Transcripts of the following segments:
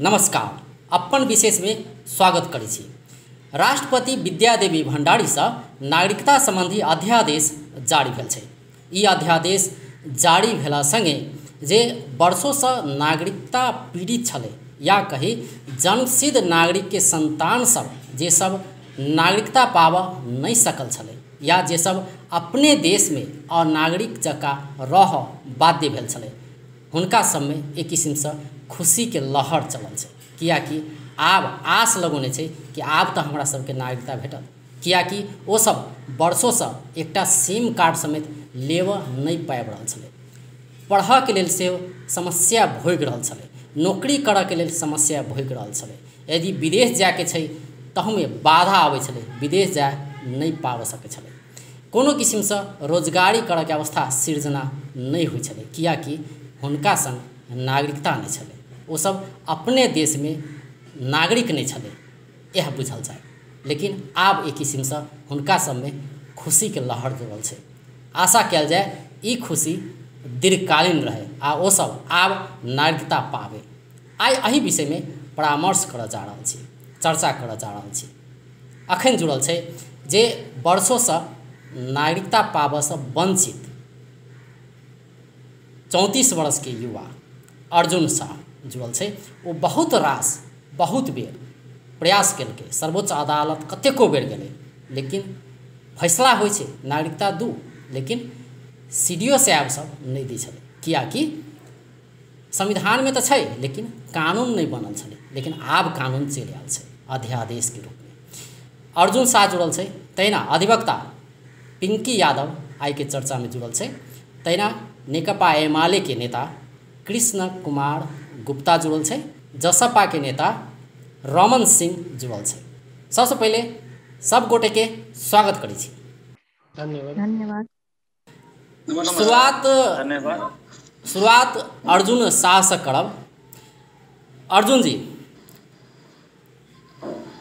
नमस्कार। अपन विशेषमे स्वागत करै छी। राष्ट्रपति विद्यादेवी भण्डारीसँ नागरिकता सम्बन्धी अध्यादेश जारी भेल छै। ई अध्यादेश जारी भेला सङ्गे जे वर्षोसँ नागरिकता पीड़ित छलै या कही जन्मसिद्ध नागरिकके सन्तान सब जे सब नागरिकता पाबऽ नहि सकल छलै या जे सब अपने देशमे अनागरिक जकाँ रहऽ बाध्य भेल छलै, हुनका सबमे एक किसिमसँ खुशीके लहर चलल छै। कियाकि आब आस लगौने छै कि आब तऽ हमरा सबके नागरिकता भेटत, कियाकि ओ सब वर्षोसँ एकटा सिम कार्ड समेत लेबऽ नहि पाबि रहल छलै, पढ़ऽके लेल सेहो समस्या भोगि रहल छलै, नौकरी करऽके लेल समस्या भोगि रहल छलै, यदि विदेश जायके छै तहूमे बाधा आबै छलै, विदेश जाय नहि पाबि सकै छलै, कोनो किसिमसँ रोजगारी करऽके अवस्था सृजना नहि होइ छलै, कियाकि हुनका सङ्ग नागरिकता नहि छलै, ओसब अपने देशमे नागरिक नहि छलै, इएह बुझल जाय। लेकिन आब एक किसिमसँ हुनका सबमे खुशीके लहर जुड़ल छै। आशा कयल जाय ई खुशी दीर्घकालीन रहै आ ओसब आब नागरिकता पाबै। आइ एहि विषयमे परामर्श करऽ जा रहल छी, चर्चा करऽ जा रहल छी। अखन जुड़ल छै जे वर्षोसँ नागरिकता पाबऽसँ वञ्चित 34 वर्षके युवा अर्जुन शाह जुड़ल छै। ओ बहुत रास बहुत बेर प्रयास केलकै, सर्वोच्च अदालत कतेको बेर गेलै, लेकिन फैसला होइ छै नागरिकता दू, लेकिन CDO साहब सब नहि दै छलै, कियाकि संविधानमे तऽ छै लेकिन कानून नहि बनल छलै। लेकिन आब कानून चलि आयल छै अध्यादेशके रूपमे। अर्जुन शाह जुड़ल छै, तहिना अधिवक्ता पिंकी यादव आइके चर्चामे जुड़ल छै, तहिना नेकपा एमाले के नेता कृष्ण कुमार गुप्ता जुड़ल छै, जसपा के नेता रमन सिंह जुड़ल छै। सबसँ पहिले सब गोटेके स्वागत करै छी। धन्यवाद। धन्यवाद। शुरुआत अर्जुन शाहसँ करब। अर्जुन जी,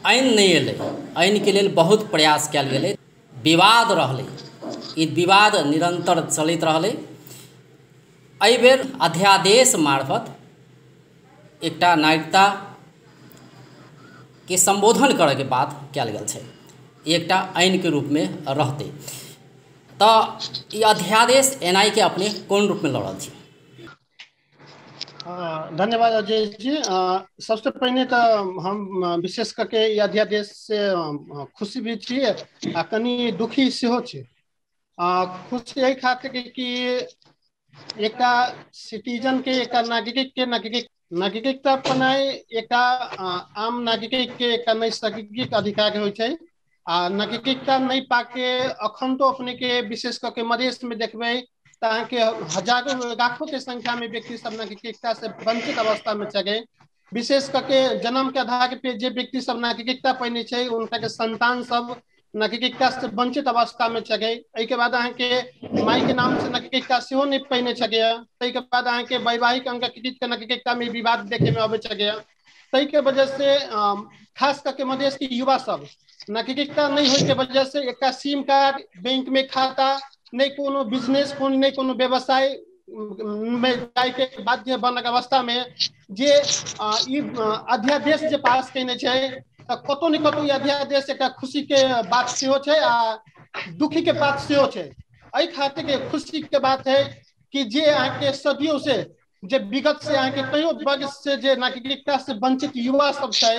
ऐन नहि एलै, ऐनके लेल बहुत प्रयास कयल गेलै, विवाद रहलै, ई विवाद निरन्तर चलैत रहलै। एहि बेर अध्यादेश मार्फत एकटा नागरिकता के सम्बोधन करऽके बात कयल गेल छै, एकटा ऐनके रूपमे रहतै। तऽ ई अध्यादेश एनआई के अपने कोन रूपमे लऽ रहल छी? धन्यवाद अजय जी। सबसे पहिने तऽ हम विशेष करके ई अध्यादेश से खुशी भी छी आ कनि दुखी सेहो छी। खुशी एहि खातिर कि एकटा सिटीजन के, एकटा नागरिक के नागरिकता अपनाइ एकटा आम नागरिक के एकटा नैसर्गिक अधिकार होइ छै। आ नागरिकता नहि पाके अखन तो अपने के विशेष करके मधेश में देखबै तऽ अहाँके हजारों लाखों के संख्या में व्यक्ति सब नागरिकता से वंचित अवस्था में छे। विशेष करके जन्म के आधार पे जे व्यक्ति सब नागरिकता पहिने छै उनका के संतान सब नागरिकता से वंचित अवस्था में छे। एहिके बाद अहाँके माई के नाम से नागरिकता सेहो नहि पहिने छे। ताहिके बाद अहाँके वैवाहिक अंगीकृत के नागरिकता में विवाद देखे में अबै छे। ताहिके वजह से खास करके मधेश के युवा सब नागरिकता नहीं होय के वजह से एकटा सिम कार्ड, बैंक में खाता, नहि कोनो बिजनेस, नहि कोनो व्यवसाय में जाय के बाध्य बनक अवस्था में जे ई अध्यादेश जे पास केने छै तऽ कतौ ने कतौ ई अध्यादेश एकटा खुशी के बात सेहो छै आ दुखी के बात सेहो छै। एहि खातिर के खुशी के बात है कि जे अहाँके सदियों से जे विगत से अहाँके कईयो वर्ग से जे नागरिकता से वंचित युवा सब छै,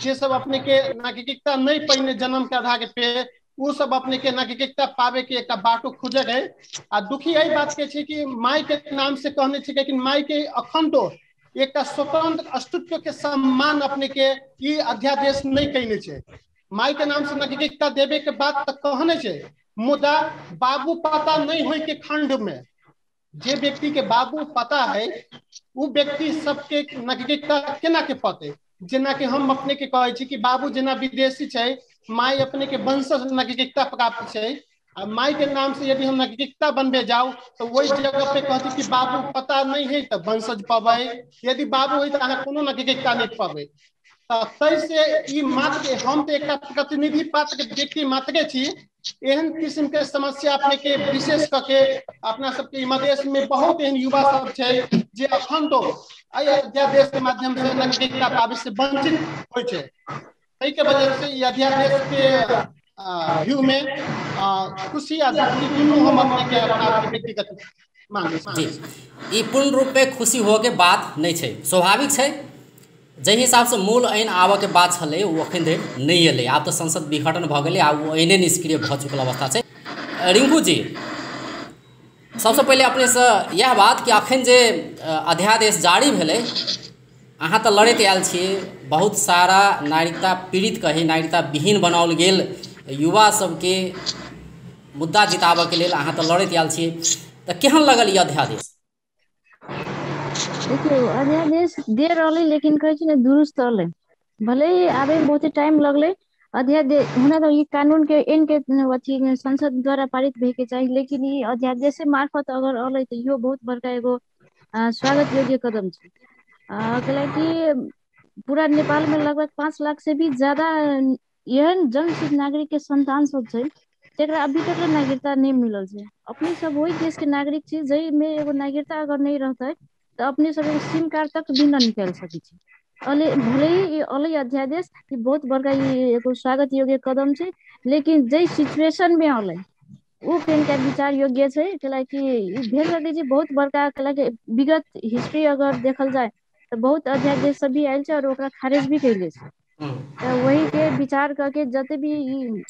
जे सब अपने के नागरिकता नहि पहिने जन्म के आधार पे, ओ सब अपने के नागरिकता पाबे के एकटा बाटो खुजल है। आ दुखी एहि बात के छै कि माई के नाम से कहने छै, लेकिन माई के अखन तो एकटा स्वतंत्र अस्तित्व के सम्मान अपने के ई अध्यादेश नहि कयने छै। माई के नाम से नागरिकता देवे के बात तऽ कहने छै, मुदा बाबू पता नहीं होय के खंड में जे व्यक्ति के बाबू पता है वो व्यक्ति सबके नागरिकता केना के पते। जेना कि हम अपने के कहै छी कि बाबू जेना विदेशी छै, माई अपने के वंशज नागरिकता प्राप्त छै, आ माई के नाम से यदि हम नागरिकता बनबे जाउ तो वही जगह पे कहती कि बाबू पता नहीं है तऽ वंशज पबै, यदि बाबू है तऽ अहाँ कोनो नागरिकता नहीं पबै। तऽ से ई मात्र हम तऽ एकटा प्रतिनिधि पात्र व्यक्ति मात्रे छी। एहन किस्म के समस्या अपने के विशेष करके अपना सबके मधेश में बहुत एहन युवा सब छै जे अखन तो एहि अध्यादेश के माध्यम से नागरिकता पाबै से वंचित होइ छै। एहि के वजह से ई अध्यादेश के व्यू में खुशी आ दुखी दुनू हम अपने के अपना व्यक्तिगत मांगे जी। ई पूर्ण रूप में खुशी होके के बात नहीं छै, स्वाभाविक छै। जाहि हिसाबसँ मूल ऐन आबऽके बात छलै ओ अखन धरि नहि एलै। आब तऽ संसद विघटन भऽ गेलै, आब ओ ऐने निष्क्रिय भऽ चुकल अवस्था छै। रिंकू जी, सबसँ पहिले अपनेसँ इएह बात कि अखन जे अध्यादेश जारी भेलै, अहाँ तऽ लड़ैत आयल छियै, बहुत सारा नागरिकता पीड़ित कही नागरिकता विहीन बनाओल गेल युवा सबके मुद्दा जिताबऽके लेल अहाँ तऽ लड़ैत आयल छियै, तऽ केहन लगल ई अध्यादेश? देखियौ, अध्यादेश दे रहलै लेकिन कहै छै ने दुरुस्त अलै, भले ही आबे में बहुते टाइम लगलै। अध्यादेश हुना तऽ ई कानून के एन के अथी संसद द्वारा पारित भए के चाही, लेकिन ई अध्यादेश मार्फत अगर अलै तऽ इहो बहुत बड़का एगो स्वागत योग्य कदम छै। कैलाकि पूरा नेपाल में लगभग 5 लाख से भी ज्यादा एहन जन्मसिद्ध नागरिक के संतान सब छै जेकरा अभी तक नागरिकता नहीं मिलल छै। अपने सब वही देश के नागरिक छी जाहिमे एगो नागरिकता अगर नहीं रहतै तऽ अपने सब एगो सिम कार्ड तक भी न निकालि सकै छी। भले ही अलै अध्यादेश ई बहुत बड़का ई एगो स्वागत योग्य कदम छै, लेकिन जै सिचुएशन में अलै ओ कनिका विचार योग्य छै। कैलाकि ई भेल सकै छै बहुत बड़का, कैलाकि विगत हिस्ट्री अगर देखल जाय तऽ बहुत अध्यादेश सब भी आयल छै और ओकरा खारिज भी कयल छै। तऽ वही के विचार करके जते भी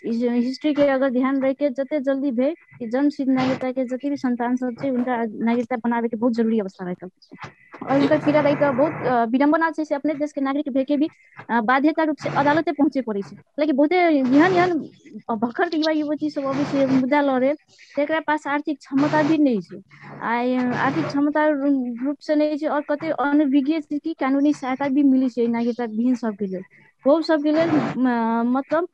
हिस्ट्री के अगर ध्यान रख के जते जल्दी भेल कि जन्मसिद्ध नागरिकता के जते भी संतान सब छै उनका नागरिकता बनाबे के बहुत जरूरी अवस्था रह छै। और उनका पीड़ादायी तऽ बहुत विडम्बना छै से अपने देश के नागरिक भे के भी बाध्यता रूप से अदालते पहुँचे पड़ै छै। लेकिन बहुते एहन एहन भखर के युवा युवती सब अबै छै मुद्दा लड़े, तेकरा पास आर्थिक क्षमता भी नहीं छै, आ आर्थिक क्षमता रूप से नहीं छै और कते अनभिज्ञ छै कि कानूनी सहायता भी मिलै छै नागरिकता विहीन सबके लेल। वो सबके लेल मतलब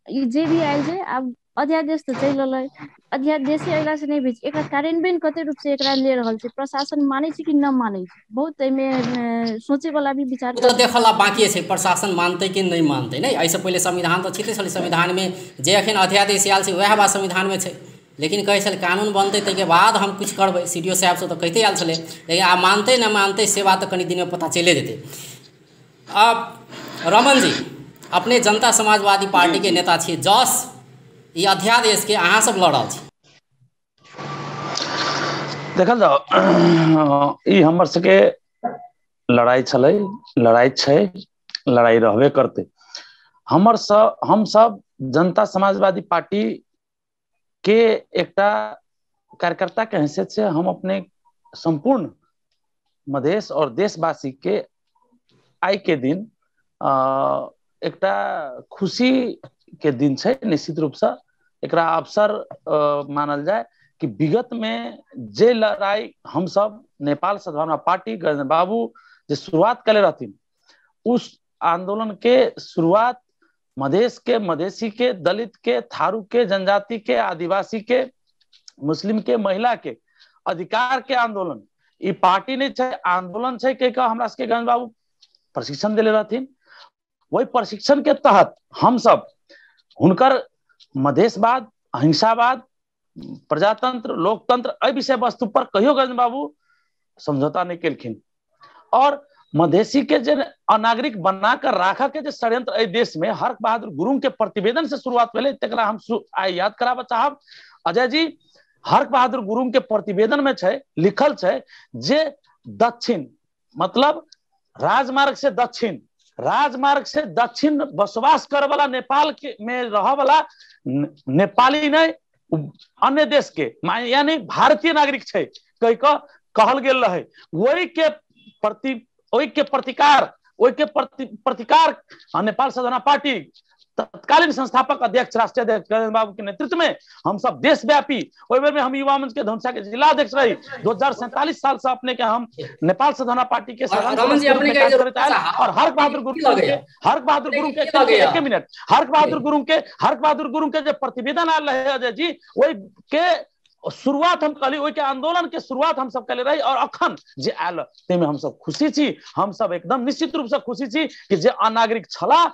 ई जे भी आयल छै आब अध्यादेश तऽ चलि रहलै, अध्यादेशे अयला से नहि भेल छै, एकरा कार्यान्वयन कते रूप से एकरा ले रहल छै, प्रशासन मानै छै कि न मानै छै, बहुत एहिमे सोचे वाला भी विचार तऽ देखला बाकी छै प्रशासन मानतै कि नहि मानतै। नहि, एहिसँ पहिले संविधान तऽ छिते छलै, संविधानमे जे अखन अध्यादेश आयल छै वएह बात संविधानमे छै, लेकिन कहै छलै कानून बनतै ताहिके बाद हम किछु करबै, सी डी ओ साहब सब तऽ कहिते आयल छलै, लेकिन आब मानतै नहि मानतै से बात तऽ कनि दिनमे पता चलि जेतै। आब रमन जी, अपने जनता समाजवादी पार्टी के नेता छियै, जस ई अध्यादेश के अहाँ सब लड़ल छी। देखल जाओ, ई हमर सबके लड़ाई छलै, लड़ाई छै, लड़ाई रहबे करते। हमर सब हम सब जनता समाजवादी पार्टी के एकटा कार्यकर्ता के हैसियत से हम अपने संपूर्ण मधेश और देशवासी के आइ के दिन एकटा खुशी के दिन छै। निश्चित रूप से एकरा अवसर मानल जाय कि विगत में जे लड़ाई हम सब नेपाल सद्भावना पार्टी गजेंद्र बाबू जे शुरुआत कले रहथिन, उस आंदोलन के शुरुआत मधेश के, मधेसी के, दलित के, थारू के, जनजाति के, आदिवासी के, मुस्लिम के, महिला के अधिकार के आंदोलन ई पार्टी नहीं छै, आंदोलन छै के हमरा सबके गजेंद्र बाबू प्रशिक्षण देले रहथिन। वही प्रशिक्षण के तहत हम सब हुनकर मधेशवाद, अहिंसावाद, प्रजातंत्र, लोकतंत्र एहि विषय वस्तु पर कहियो गजेंद्र बाबू समझौता नहीं केलखिन। और मधेसी के जे अनागरिक बना कर राखा के जे षड्यंत्र एहि देश में हर्क बहादुर गुरुंग के प्रतिवेदन से शुरुआत भेलै, तकरा हम आइ याद कराबऽ चाहब। अजय जी, हर्क बहादुर गुरुंग के प्रतिवेदन में छै, लिखल छै जे दक्षिण मतलब राजमार्ग से दक्षिण, राजमार्ग से दक्षिण बसवास करे वाला नेपाल के में रह वाला नेपाली नहीं अन्य देश के यानी भारतीय नागरिक छै कह के कहल गेल रहे। वही के प्रति, ओहि के प्रतिकार, ओहि के प्रतिकार नेपाल सद्भावना पार्टी तत्कालीन संस्थापक अध्यक्ष राष्ट्रीय अध्यक्ष गजेंद्र बाबू के नेतृत्व में हम सब देशव्यापी, ओहि बेर में हम युवा मंच के धनुषा के जिला अध्यक्ष रही। 2047 साल से अपने के हम नेपाल सद्भावना पार्टी के और हर्क बहादुर गुरुंग के, हर्क बहादुर गुरुंग के एक मिनट, हर्क बहादुर गुरुंग के, हर्क बहादुर गुरुंग के जो प्रतिवेदन आयल रहे अजय जी, ओहि के शुरुआत हम कहली, ओहि के आंदोलन के शुरुआत हम सब कले रही। और अखन जे आयल ताहिमे हम सब खुशी छी, हम सब एकदम निश्चित रूप से खुशी छी कि जे अनागरिक छला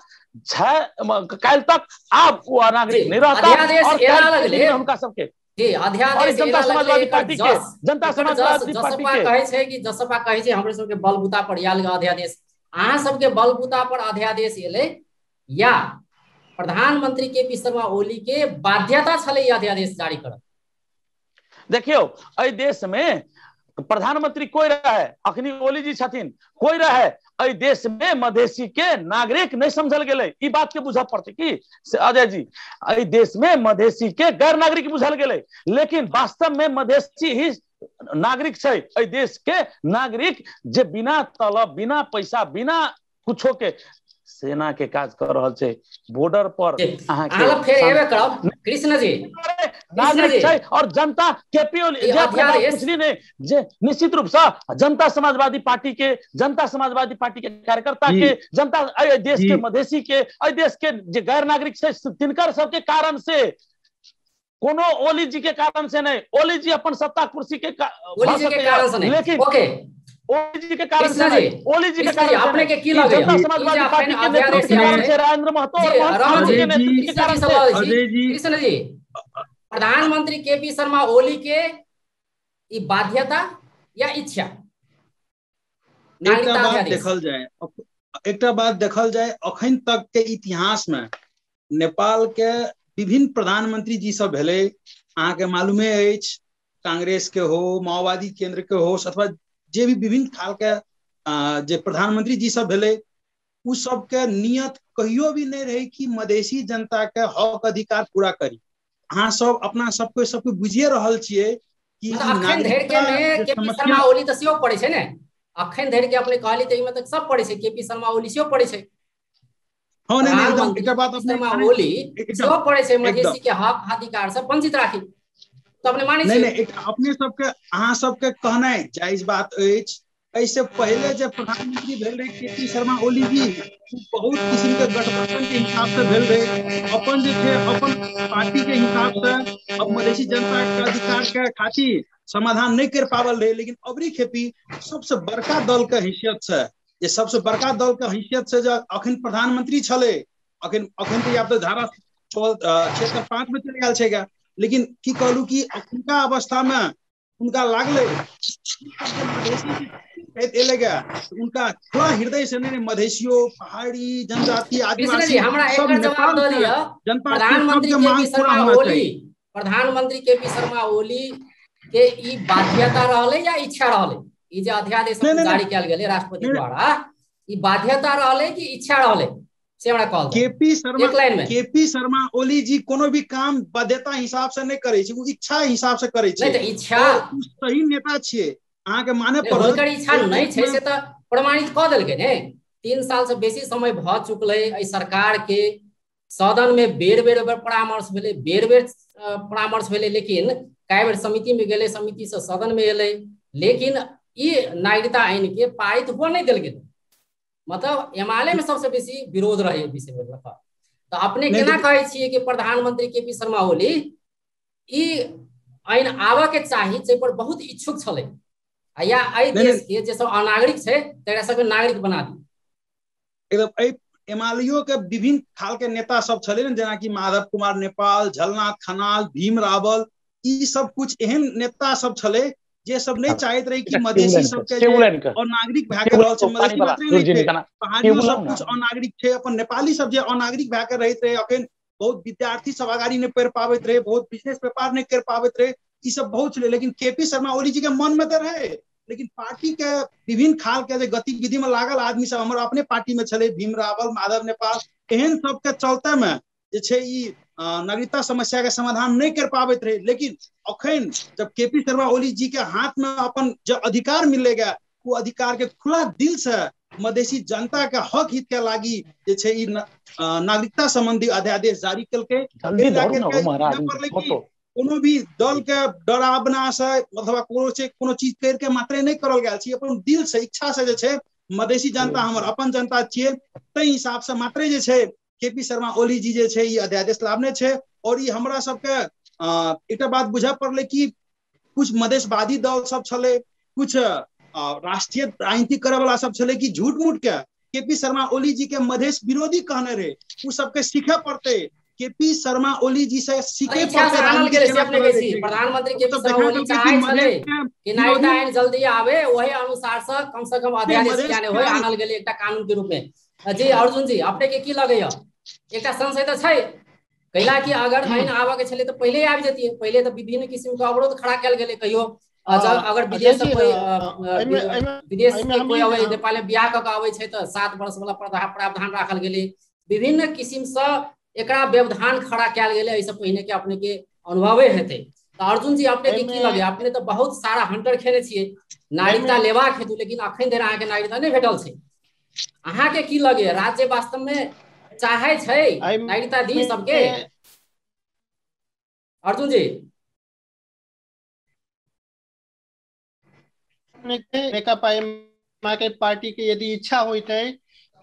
काल्हि तक आब ओ अनागरिक नहीं रहता। और हुनका सबके जी अध्यादेश जनता समाजवादी पार्टी के, जनता समाजवादी पार्टी के कहै छै कि जसपा कहै छै हमरे सबके बलबूता पर आयल अध्यादेश। अहाँ सबके बलबूता पर अध्यादेश एलै या प्रधानमंत्री के पी शर्मा ओली के बाध्यता छलै अध्यादेश जारी करब? देखियौ, एहि देश में प्रधानमंत्री कोई रहे, अखनी ओली जी छथिन, कोई रहे, एहि देश में मधेसी के नागरिक नहीं समझल गेलै। ई बात के बुझऽ पड़तै कि अजय जी, एहि देश में मधेसी के गैर नागरिक बुझल गेलै, लेकिन वास्तव में मधेसी ही नागरिक छै। एहि देश के नागरिक जे बिना तलब, बिना पैसा, बिना कुछो के सेना के काज कर रहल छै बॉर्डर पर। अहाँ फेर एबे करब कृष्ण जी, नागरिक छै और जनता केपी ओली जे अपने बात पुछली ने, जे निश्चित रूप से जनता समाजवादी पार्टी के, जनता समाजवादी पार्टी के कार्यकर्ता के, जनता एहि देश के मधेसी के, एहि देश के जे गैर नागरिक छै तिनकर सबके कारण से, कोनो ओली जी के कारण से नहीं। ओली जी अपन सत्ता कुर्सी के ओली जी के कारण से नहीं, लेकिन ओके ओली जी के कारण से नहीं, ओली जी के कारण अपने के की लगे जनता समाजवादी पार्टी के नेतृत्व के कारण से, राजेंद्र महतो और मोहन के नेतृत्व के कारण से। अजय जी, कृष्ण जी, प्रधानमंत्री के पी शर्मा ओली के ई बाध्यता या इच्छा? एकटा बात देखल जाए, एकटा बात देखल जाए, अखन तक के इतिहास में नेपाल के विभिन्न प्रधानमंत्री जी सब भेलै, अहाँके मालूमे अछि, कांग्रेस के हो, माओवादी केंद्र के हो, अथवा जे भी विभिन्न खाल के जे प्रधानमंत्री जी सब भेलै, उ सबके नियत कहियो भी नहीं रहे कि मधेसी जनता के हक अधिकार पूरा करी। अहाँ सब अपना सबके सबके बुझिए रहल छियै कि अखन धरि के में केपी शर्मा ओली तऽ सेहो पड़ै छै ने, अखन धरि के अपने कहली तऽ एहिमे तऽ सब पड़ै छै, केपी शर्मा ओली सेहो पड़ै छै। हाँ, नहीं नहीं, एकदम एकटा बात अपने शर्मा ओली सेहो पड़ै छै, मधेसी के हक अधिकार से वंचित राखी तऽ अपने मानै छियै? नहीं, अपने सबके अहाँ सबके कहनाइ जायज बात अछि। एहिसे पहिले जे प्रधानमंत्री भेल रहे केपी शर्मा ओली जी, बहुत किस्म के गठबंधन के हिसाब से भेल रहे, अपन जे छै अपन पार्टी के हिसाब से अब मधेसी जनता के अधिकार के खातिर समाधान नहीं कर पावल रहे। लेकिन अबरी खेपी सबसे बड़का दल के हैसियत से, जे सबसे बड़का दल के हैसियत से जो अखन प्रधानमंत्री छलै, अखन अखन तऽ आब तऽ धारा 76(5) में चलि गेल छै, लेकिन की कहलू कि अखुनका अवस्था में उनका लागलै एलै उनका खुला हृदय से नहीं, मधेसियो, पहाड़ी, जनजाति, आदिवासी हमरा सब एकर जवाब नेपाल दऽ के दिअ। जनता के प्रधानमंत्री सबके के मांग पी पूरा शर्मा होना ओली, चाहिए। प्रधानमंत्री के पी शर्मा ओली के ई बाध्यता रहलै या इच्छा रहलै? ई जे अध्यादेश नहीं नहीं जारी कयल गेलै राष्ट्रपति द्वारा, ई बाध्यता रहलै कि इच्छा रहलै, से हमरा कहल जाय केपी शर्मा, एक लाइन में। केपी शर्मा ओली जी कोनो भी काम बाध्यता हिसाब से नहीं करै छै, ओ इच्छा हिसाब से करै नहीं छै। तऽ इच्छा और उ सही नेता छियै, अहाँके माने नहीं, पड़त। हुनकर इच्छा एहि नहीं छै देशमे से तऽ प्रमाणित कऽ देलकै ने। 3 साल से बेसी समय भऽ चुकलै एहि सरकार के, सदन में बेर बेर परामर्श भेलै, बेर बेर परामर्श भेलै, लेकिन कए बेर समिति में गेलै, समिति से सदन में एलै, लेकिन ई नागरिकता आइन के पारित हुअ नहीं देल गेलै। मतलब एमाले में सबसे बेसी विरोध रहे एहि विषय में लऽ कऽ। तऽ अपने नहीं केना देखियौ, कहै छियै कि प्रधानमंत्री के पी शर्मा ओली ई आइन आबऽ के चाही, जाहि पर बहुत इच्छुक छलै, आ या एहि नहीं देश नहीं के जे सब अनागरिक छै तकरा सबके नागरिक बना दी? एकदम एहि एमालियो के विभिन्न खाल के नेता सब छलै ने, जेनाकि माधव कुमार नेपाल, झलनाथ खनाल, भीम रावल, ई सब कुछ एहन नेता सब छलै जे सब नहीं चाहत रहे कि मधेसी सबके जे अनागरिक भए के रहल छै, मधेसी मात्रे नहीं छै, पहाड़ियो सब कुछ अनागरिक छै, अपन नेपाली सब जे अनागरिक भए के रहैत रहे, अखन बहुत विद्यार्थी सब अगाडि नहीं पढ़ पाबैत रहे, बहुत बिजनेस व्यापार नहीं कर पाबैत रहे, ई सब बहुत छलै। लेकिन केपी शर्मा ओली जी के मन में तऽ रहे, लेकिन पार्टी के विभिन्न खाल के जे गतिविधि में लागल आदमी सब हमर अपने पार्टी में छलै, भीम रावल, माधव नेपाल, एहन सबके चलते में जे छै ई नागरिकता समस्या के समाधान नहीं कर पाबैत रहे। लेकिन अखन जब केपी शर्मा ओली जी के हाथ में अपन जो अधिकार मिलेगा, वो अधिकार के खुला दिल से मधेसी जनता के हक हित के लागी जे छै ई नागरिकता संबंधी अध्यादेश जारी केलकै। जल्दी एहि लए धरू ना करके महाराज, इएह पड़लै कि फोटो। कोनो भी दल के डरावना से अथवा कोनो छै कोनो चीज करके मात्रे नहीं करल गेल छै, अपन दिल से इच्छा से जे छै मधेसी जनता हमर अपन जनता छियै, ताहि हिसाब से मात्रे जे छै केपी शर्मा ओली जी जे छै ई अध्यादेश लाबने छै। और ई हमरा सबके एकटा बात बुझऽ पड़लै कि कुछ मधेशवादी दल सब छलै, कुछ राष्ट्रीय राजनीति करे वाला सब छलै कि झूठ मूठ के केपी शर्मा ओली जी के मधेश विरोधी कहने रहे, उ सबके सीखे पड़ते केपी शर्मा ओली जी से सीखे पड़तै। प्रधानमंत्री केपी शर्मा ओली चाहै छलै कि नागरिकता ऐन जल्दी आवे, ओही अनुसार से कम से कम अध्यादेश किया नहि होय, आनल गेलै एकटा कानून के रूप में। जी अर्जुन जी, अपने के की लगैया? एकटा संशय तऽ छै, कैला कि अगर ऐन आबऽ के छलै तऽ पहिले आबि जतियै। पहिले तऽ विभिन्न किसिम के अवरोध खड़ा कयल गेलै। कहियो अगर विदेश से कोई विदेश के कोई अबै नेपाल में बियाह कऽ के अबै छै तऽ 7 वर्ष वाला प्रावधान राखल गेलै। विभिन्न किसिम से एकरा व्यवधान खड़ा कयल गेलै। एहिसँ पहिने के अपने के अनुभवे हेतै। तऽ अर्जुन जी, अपने के की लगे? अपने तऽ बहुत सारा हंटर खेने छियै नागरिकता लेबाक हेतु, लेकिन अखन धरि अहाँके नागरिकता नहि भेटल छै। अहाँके की लगे, राज्य वास्तव में चाहे छै नागरिकता दी सबके? अर्जुन जी, नेकपा के पार्टी के यदि इच्छा होइत है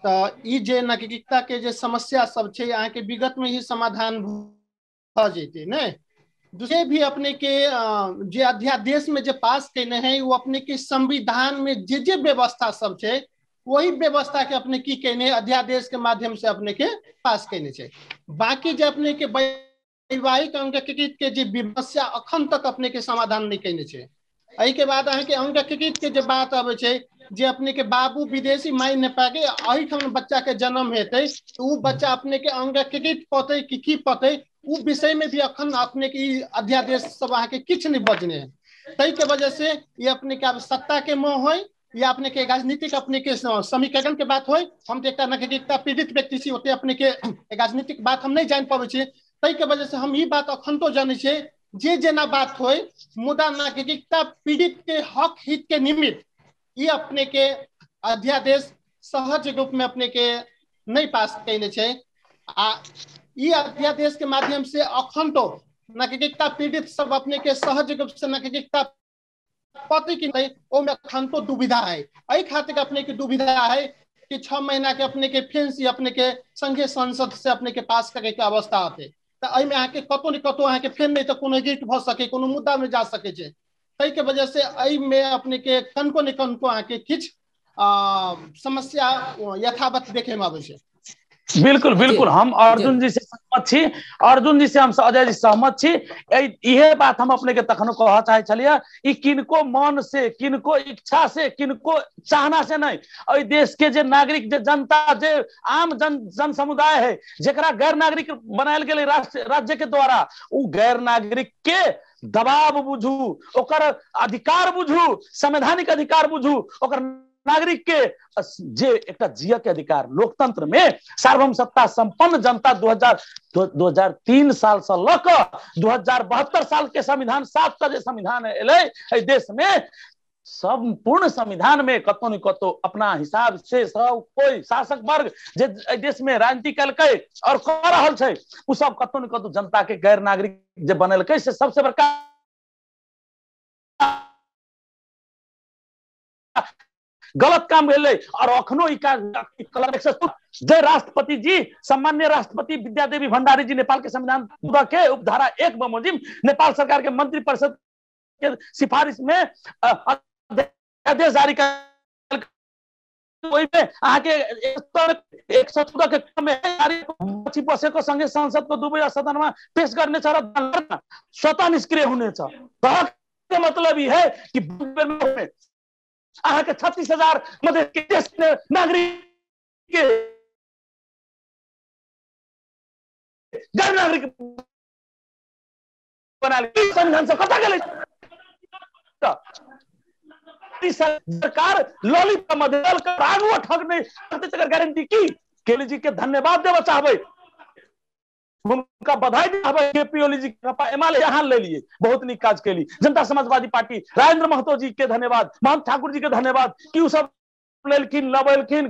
तऽ ई जे नागरिकता के जे समस्या सब छै अहाँके विगत में ही समाधान भऽ जेतै ने। दूसरे भी अपने के जे अध्यादेश में जे पास केने है वो अपने के संविधान में जे जे व्यवस्था सब छै वही व्यवस्था के अपने की केने अध्यादेश के माध्यम से अपने के पास केने छै। बाकी जे अपने के वैवाहिक अंगीकृत के जे समस्या अखन तक अपने के समाधान नहीं केने छै। एहि के बाद अहाँके अंगीकृत के जे बात अबै छै जे अपने के बाबू विदेशी माय नेपाल के एहिठाम बच्चा के जन्म हेतै तऽ ओ बच्चा अपने के अंगीकृत पतै कि की पतै, ओ विषय में भी अखन अपने के ई अध्यादेश सब अहाँके किछु नहीं बजने है। ताहि के वजह से ये अपने के आब सत्ता के मोह होय या अपने के राजनीतिक अपने के समीकरण के बात होय। हम तऽ एकटा नागरिकता पीड़ित व्यक्ति छी, ओते अपने के राजनीतिक बात हम नहीं जानि पबै छियै। ताहि के वजह से हम ई बात अखन तो जानै छियै जे जेना बात होय, मुदा नागरिकता पीड़ित के हक हित के निमित्त ये अपने के अध्यादेश सहज रूप में अपने के नहीं पास कयने छै। आ ई अध्यादेश के माध्यम से अखन तो नागरिकता पीड़ित सब अपने के सहज रूप से नागरिकता पति की नहीं, ओमे अखन तो दुविधा है। एहि खातिर अपने के दुविधा है कि 6 महीना के अपने के फेन से अपने के संघीय संसद से अपने के पास करे के अवस्था आते तऽ एहिमे अहाँके कतौ ने कतौ अहाँके फेन नहि तऽ कोनो गिफ्ट भऽ सके, कोनो मुद्दा में जा सके छै। ताहि के वजह से एहिमे अपने के कनको ने कनको अहाँके किछु समस्या यथावत देखे में अबै छै। बिल्कुल बिल्कुल, हम अर्जुन जी से सहमत छी। अर्जुन जी से हम अजय जी सहमत छी। इहे बात हम अपने के तखनो कहऽ चाहै छलियै, ई किनको मन से, किनको इच्छा से, किनको चाहना से नहीं, एहि देश के जे नागरिक, जे जनता, जे आम जन जन समुदाय है, जेकरा गैर नागरिक बनायल गेलै राष्ट्र राज्य के द्वारा, उ गैर नागरिक के दबाव बुझू, ओकर अधिकार बुझू, संवैधानिक अधिकार बुझू, ओकर नागरिक के जे एकटा जिय के अधिकार लोकतंत्र में सार्वभौम सत्ता संपन्न जनता 2003 साल से लऽ कऽ 2072 साल के संविधान 7 का जे संविधान एलै एहि देश में, संपूर्ण संविधान में कतौ ने कतौ अपना हिसाब से सब कोई शासक वर्ग जे एहि देश में राजनीति केलकै और कऽ रहल छै, उ सब कतौ ने कतौ जनता के गैर नागरिक जे बनेलकै से सबसे बड़का गलत काम भेलै। और अखनो ई काज जे राष्ट्रपति जी, सम्मान्य राष्ट्रपति विद्यादेवी भंडारी जी नेपाल के संविधान के उपधारा 1 बमोजिम नेपाल सरकार के मंत्री परिषद के सिफारिश में अध्यादेश जारी कर ओहिमे अहाँके 114 के क्रम में जारी बसेको सँगै संसदको दुवै सदनमा पेश गर्नेछ र स्वतः निष्क्रिय हुनेछ। के मतलब ई है कि अहाँके 36,000 मधेश के देश नागरिक के गैर नागरिक बना संविधान से कता गेलै। सरकार लॉलीपॉप मधेश के आगू ठग नहीं करते, तकर गारंटी की? केली जी के धन्यवाद देबऽ चाहबै, हुनका बधाई देबै। केपी ओली जी एमाले यहाँ ले लिए, बहुत नीक काज केली। जनता समाजवादी पार्टी राजेंद्र महतो जी के धन्यवाद, महंत ठाकुर जी के धन्यवाद कि उ सब लेलखिन, लबेलखिन,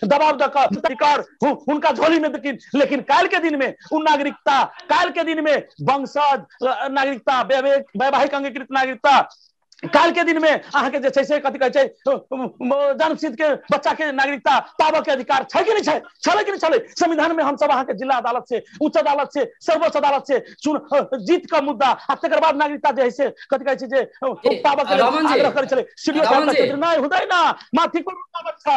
दबाव दऽ कऽ हुनका झोली में देलखिन। लेकिन काल्हि के दिन में उ नागरिकता, काल्हि के दिन में वंशज नागरिकता, वैवाहिक अंगीकृत नागरिकता, काल के दिन में अहाँके जे छै से कथी कहै छै जन्मसिद्ध के बच्चा के नागरिकता पाबऽ के अधिकार छै कि नहि छै, छलै कि नहि छलै? संविधान में हमसब अहाँके जिला अदालत से, उच्च अदालत से, सर्वोच्च अदालत से चुन जीत का मुद्दा आ तकर बाद नागरिकता जे है से कथी कहै छै जे पाबऽ के आग्रह करै छलै। सीडीओ साहब नहि हुदै ना माथि को रुकावट छ।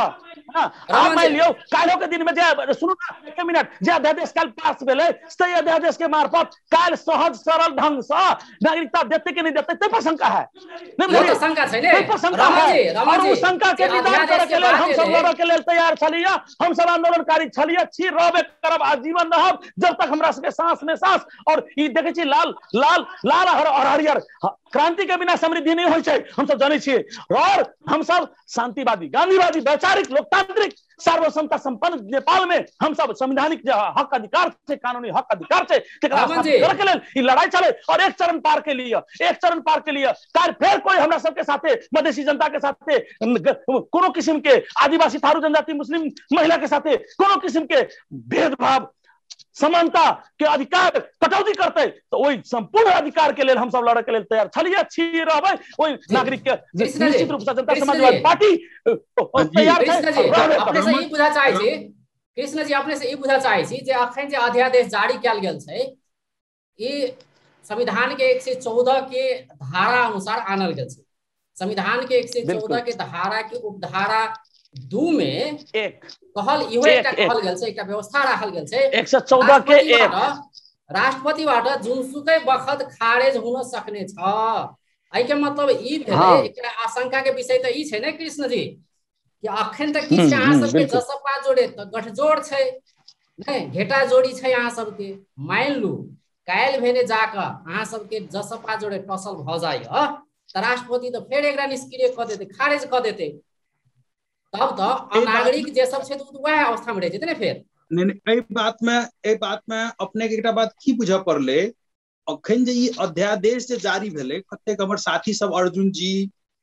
आब मान लियौ काल्हो के दिन में जे सुनू ना एक मिनट, जे अध्यादेश काल्हि पास भेलै तै अध्यादेश के मार्फत काल्हि सहज सरल ढंग से नागरिकता देतै कि नहि देतै तै पर शंका है। नहीं शंका छै ने, शंका है। और उ शंका के निदान करे के लेल हम सब लड़े के लेल तैयार छलियै, हम सब आंदोलनकारी छलियै, छी, रहबे करब, आजीवन रहब जब तक हमरा सबके सांस में सांस। और ई देखै छी लाल लाल लाल और हरियर क्रांति के बिना समृद्धि नहीं होइ छै, हम सब जानै छियै। और हम सब शांतिवादी, गांधीवादी, वैचारिक, लोकतांत्रिक, सार्वसत्ता संपन्न नेपाल में हम सब संवैधानिक हक अधिकार छै, कानूनी हक अधिकार छै, तेकरा स्थापित के लेल ई लड़ाई चले। और एक चरण पार के लिए, एक चरण पार के लिए काल्हि फेर कोई हमरा सबके साथे, मधेसी जनता के साथे, कोनो किसिम के आदिवासी, थारू जनजाति, मुस्लिम महिला के साथे कोनो किसिम के भेदभाव, समानता के अधिकार कटौती करते तो वही संपूर्ण अधिकार के लेल हम सब लड़े के लेल तैयार छलियै, छी, रहबै। ओहि नागरिक के निश्चित रूप से जनता समाजवादी पार्टी तैयार छै। अपने से ई बुझा चाहै छी कृष्ण जी, अपने से ई बुझा चाहै छी जे अखन जे अध्यादेश जारी कयल गेल छै ई संविधान के 114 के धारा अनुसार आनल गेल छै। संविधान के 114 के धारा के उपधारा 2 में एक कहल इहो एकटा कहल गेल छै, एकटा व्यवस्था राखल गेल छै 114 के 1 राष्ट्रपतिबाट जुनसुकै बखत खारेज हुन सक्ने छ। एहि के मतलब ई भेलै, एकटा आशंका के विषय त ई छै ने कृष्ण जी कि अखन तक की छै अहाँ सबके जसपा जोड़े त गठजोड़ छै नै, घेटा जोड़ी छै अहाँ सबके। मान लू काल्हि भेने जाकऽ अहाँ सबके जसपा जोड़े टसल भऽ जाय त राष्ट्रपति त फेर एकरा निष्क्रिय कऽ देतै, खारेज कऽ देतै, तब तो अनागरिक जे सब छै तो वएह अवस्था में रह जेतै ने फेर। नहीं, एहि बात में अपने के एकटा बात की बुझऽ पड़लै, अखन जे ई अध्यादेश जे जारी भेलै कतेक हमर साथी सब अर्जुन जी,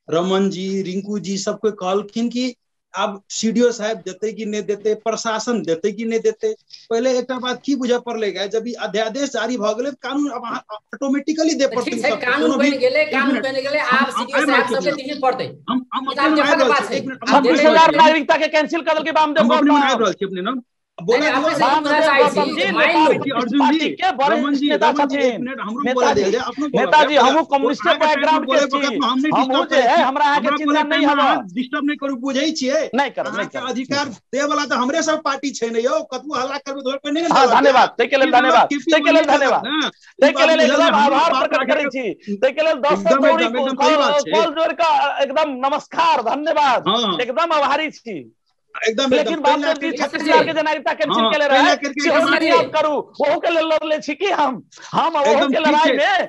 रमन जी, रिंकू जी सब कोई कहलखिन कि आब सीडीओ साहब देते कि नहीं देते, प्रशासन देते कि नहीं देते। पहले एकटा बात की बुझऽ पड़लै, जब ई अध्यादेश जारी भऽ गेलै कानून अब ऑटोमेटिकली दे पड़तै, कानून बनि गेलै, कानून बनि गेलै, आब सीडीओ साहब सबके दिहे पड़तै। हम 26,000 नागरिकता के कैंसिल कर देलकै वामदेव गौतम। आबि रहल छी अपने ना नेताजी, हमहूँ कम्युनिस्ट बैकग्राउंड के छी, हमहूँ जे है हमरा अहाँ के चिंता नहीं हवा, डिस्टर्ब नहीं करू, बुझै छियै नहीं करब, नहीं करब। अधिकार दे वाला त हमरे सब पार्टी छै ने यौ, कतबो हल्ला करबै तो पर नहीं। हां धन्यवाद, तै के लेल धन्यवाद, तै के लेल धन्यवाद, तै के लेल एकदम आभार प्रकट करै छी, तै के लेल 10 कौड़ी कॉल जोड़ के एकदम नमस्कार, धन्यवाद, एकदम आभारी छी एकदम। लेकिन वामदेव जी 36,000 के नागरिकता कैंसिल केले रहे सेहो नहि याद करू, ओहू के लेल लड़ले छी कि हम ओहू के लड़ाई में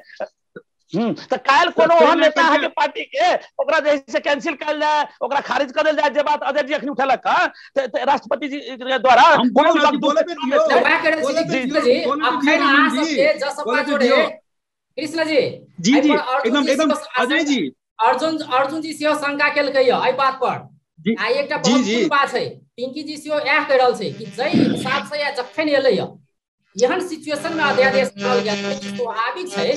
त काल्हि कोनो ओहन नेता अहाँके पार्टी के ओकरा जे से कैंसिल कयल जाय, ओकरा खारिज कर देल जाय, जे बात अजय जी अखनी उठेलक त राष्ट्रपति जी द्वारा कृष्ण जी जी जी एकदम एकदम अजय जी, अर्जुन जी सेहो शंका केलकै एहि बात पर। आ एकटा बहुत पैघ बात छै, पिंकी जी सेहो इएह कहि रहल छै कि जाहि हिसाब से या जखन एलै एहन सिचुएशन में अध्यादेश आनल गेल छै, स्वाभाविक छै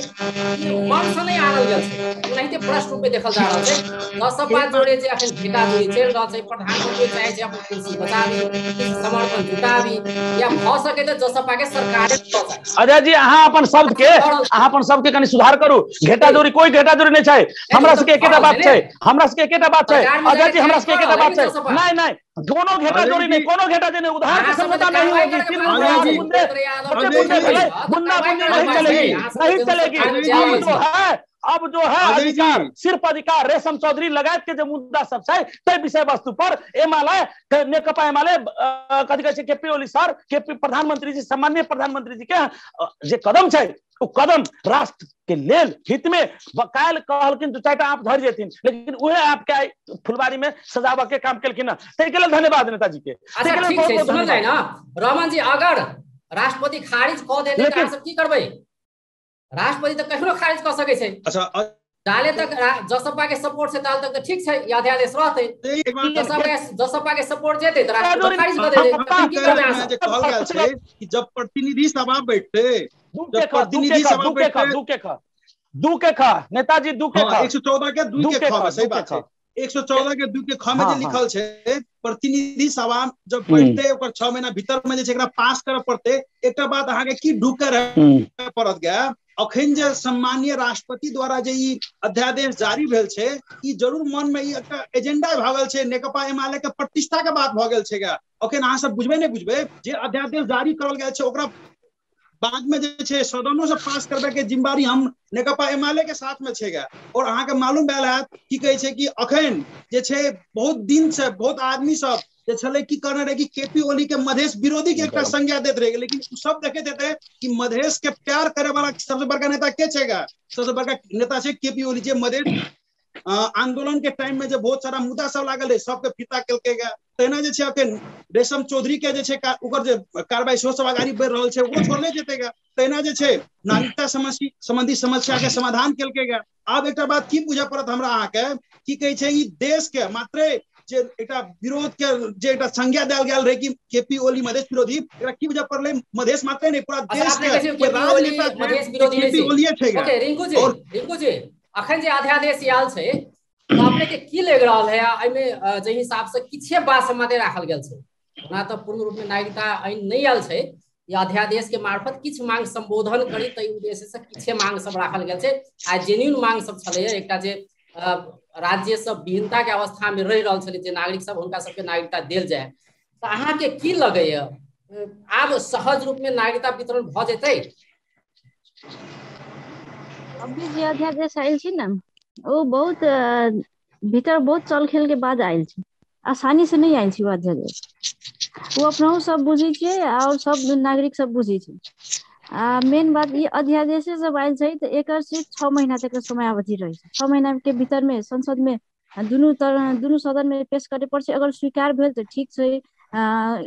कि मन से नहि आनल गेल छै, ओनाहिते प्रश्न रूप में देखल जा रहल छै। जसपा जोड़े जे अखन घेटा जोड़ी चलि रहल छै, प्रधानमंत्री चाहे छै अपन कुर्सी बचाबी, समर्थन जुटाबी, या भऽ सके तऽ जसपा के सरकार। अजय जी अहाँ अपन शब्द के, अहाँ अपन शब्द के कनि सुधार करू। घेटा जोड़ी कोई घेटा जोड़ी नहीं छै, हमरा सबके एकेटा बात छै, हमरा सबके एकेटा बात छै अजय जी, हमरा सबके एकेटा बात छै। नहीं नहीं, दोनों घेटा जोड़ी नहीं, कोनो घेटा जोड़ी नहीं, उधार की समझौता नहीं होगी। बुंदा बुंदी नहीं चलेगी, नहीं चलेगी। अब जो है, अब जो है अधिकार, सिर्फ अधिकार। रेशम चौधरी लगायत के जो मुद्दा सब छै तै विषय वस्तु पर एमाले, नेकपा एमाले कथी कहै छै केपी ओली सर, केपी प्रधानमंत्री जी, सम्माननीय प्रधानमंत्री जी के जे कदम छै ओ कदम राष्ट्र के लेल हित में काल्हि कहलखिन 2-4 आप धरि जेथिन, लेकिन उहे आपके आइ फुलवारी में सजाबऽ के काम केलखिन हँ, ताहि के लेल धन्यवाद नेताजी के। अच्छा ठीक छै, सुनल जाय ना रमन जी, अगर राष्ट्रपति खारिज कऽ देतै तऽ अहाँ सब की करबै? राष्ट्रपति तऽ कखनो खारिज कऽ सकै छै। अच्छा जाले तक जसपा के सपोर्ट से ताल तक तऽ ठीक छै, ई अध्यादेश रहतै। जसपा के सपोर्ट जेतै तऽ राष्ट्रपति खारिज कऽ देतै, की करबै अहाँ सब? जे कहल गेल छै कि जब प्रतिनिधि सभा बैठते, जब प्रतिनिधि सभा बैठते, 2 के ख नेताजी 2 के ख 114 के 2 के ख में, सही बात छै। 114 के 2 के ख में जे लिखल छै प्रतिनिधि सभा जब बैठते ओकर 6 महीना भीतर में जे छै एकरा पास करऽ पड़ते। एकटा बात अहाँके की ढुके रहे पड़त गया, अखन जे सम्मानीय राष्ट्रपति द्वारा जे ई अध्यादेश जारी भेल छै ई जरूर मन में ई एकटा एजेंडा भऽ गेल छै, नेकपा एमाले के प्रतिष्ठा के बात भऽ गेल छै। अखन अहाँ सब बुझबै नहि बुझबै जे अध्यादेश जारी करल गेल छै ओकरा बाद में जे छै सदनों से पास करबे के जिम्मेवारी हम नेकपा एमाले के साथ में छै। और अहाँके मालूम भेल हैत की कहै छै कि अखन जे छै बहुत दिन से बहुत आदमी सब जे छलै की करने रहे कि केपी ओली के मधेश विरोधी के एकटा संज्ञा देत रहे, लेकिन सब देखैत हेतै कि मधेश के प्यार करे वाला सबसे बड़का नेता के छै? सबसे बड़का नेता छै केपी ओली, जे मधेश आंदोलन के टाइम में जे बहुत सारा मुद्दा सब लागल रहे सबके फीता केलकै। तहिना जे छै अखन रेशम चौधरी के जे छै ओकर जे कार्रवाई सेहो सब अगाड़ी बढ़ि रहल छै, ओकरो छोड़ले जेतै। तहिना जे छै नागरिकता संबंधी समस्या के समाधान केलकै। आब एकटा बात की बुझय पड़त हमरा अहाँके की कहै छै ई देश के मात्रे जे एकटा विरोध के जे एकटा संज्ञा देल गेल रहे कि केपी ओली मधेश विरोधी, एकरा की बुझय पड़लै मधेश मात्रे नहि पूरा देश के राजनेता केपी ओली छै। ओके रिंकू जी, रिंकू जी अखन जे अध्यादेश आयल छै तऽ अपने के की लागि रहल है एहिमे जाहि हिसाब से किछे बात समादे राखल गेल छै? ओना तऽ पूर्ण रूप में नागरिकता ऐन नहि आयल छै, ई अध्यादेश के मार्फत किछु मांग संबोधन करी ताहि उद्देश्य से किछे मांग सब राखल गेल छै आ जेन्युइन मांग सब छलै। एकटा जे राज्य सब विहीनता के अवस्था में रहि रहल छलै जे नागरिक सब हुनका सबके नागरिकता देल जाय, तऽ अहाँके की लगैया आब सहज रूप में नागरिकता वितरण भऽ जेतै? अभी जे अध्यादेश आयल छै ने ओ बहुत भीतर बहुत चल खेल के बाद आयल छै, आसानी से नहीं आयल छै ओ अध्यादेश। ओ अपनहु सब बुझै छियै और सब नागरिक सब बुझै छै। आ मेन बात ई अध्यादेशे सब आयल छै तऽ एकर सिर्फ 6 महीना तक समयावधि रहै छै। 6 महीना के भीतर में संसद में दुनू सदन में पेश करे पड़ै छै। अगर स्वीकार भेल तऽ ठीक छै,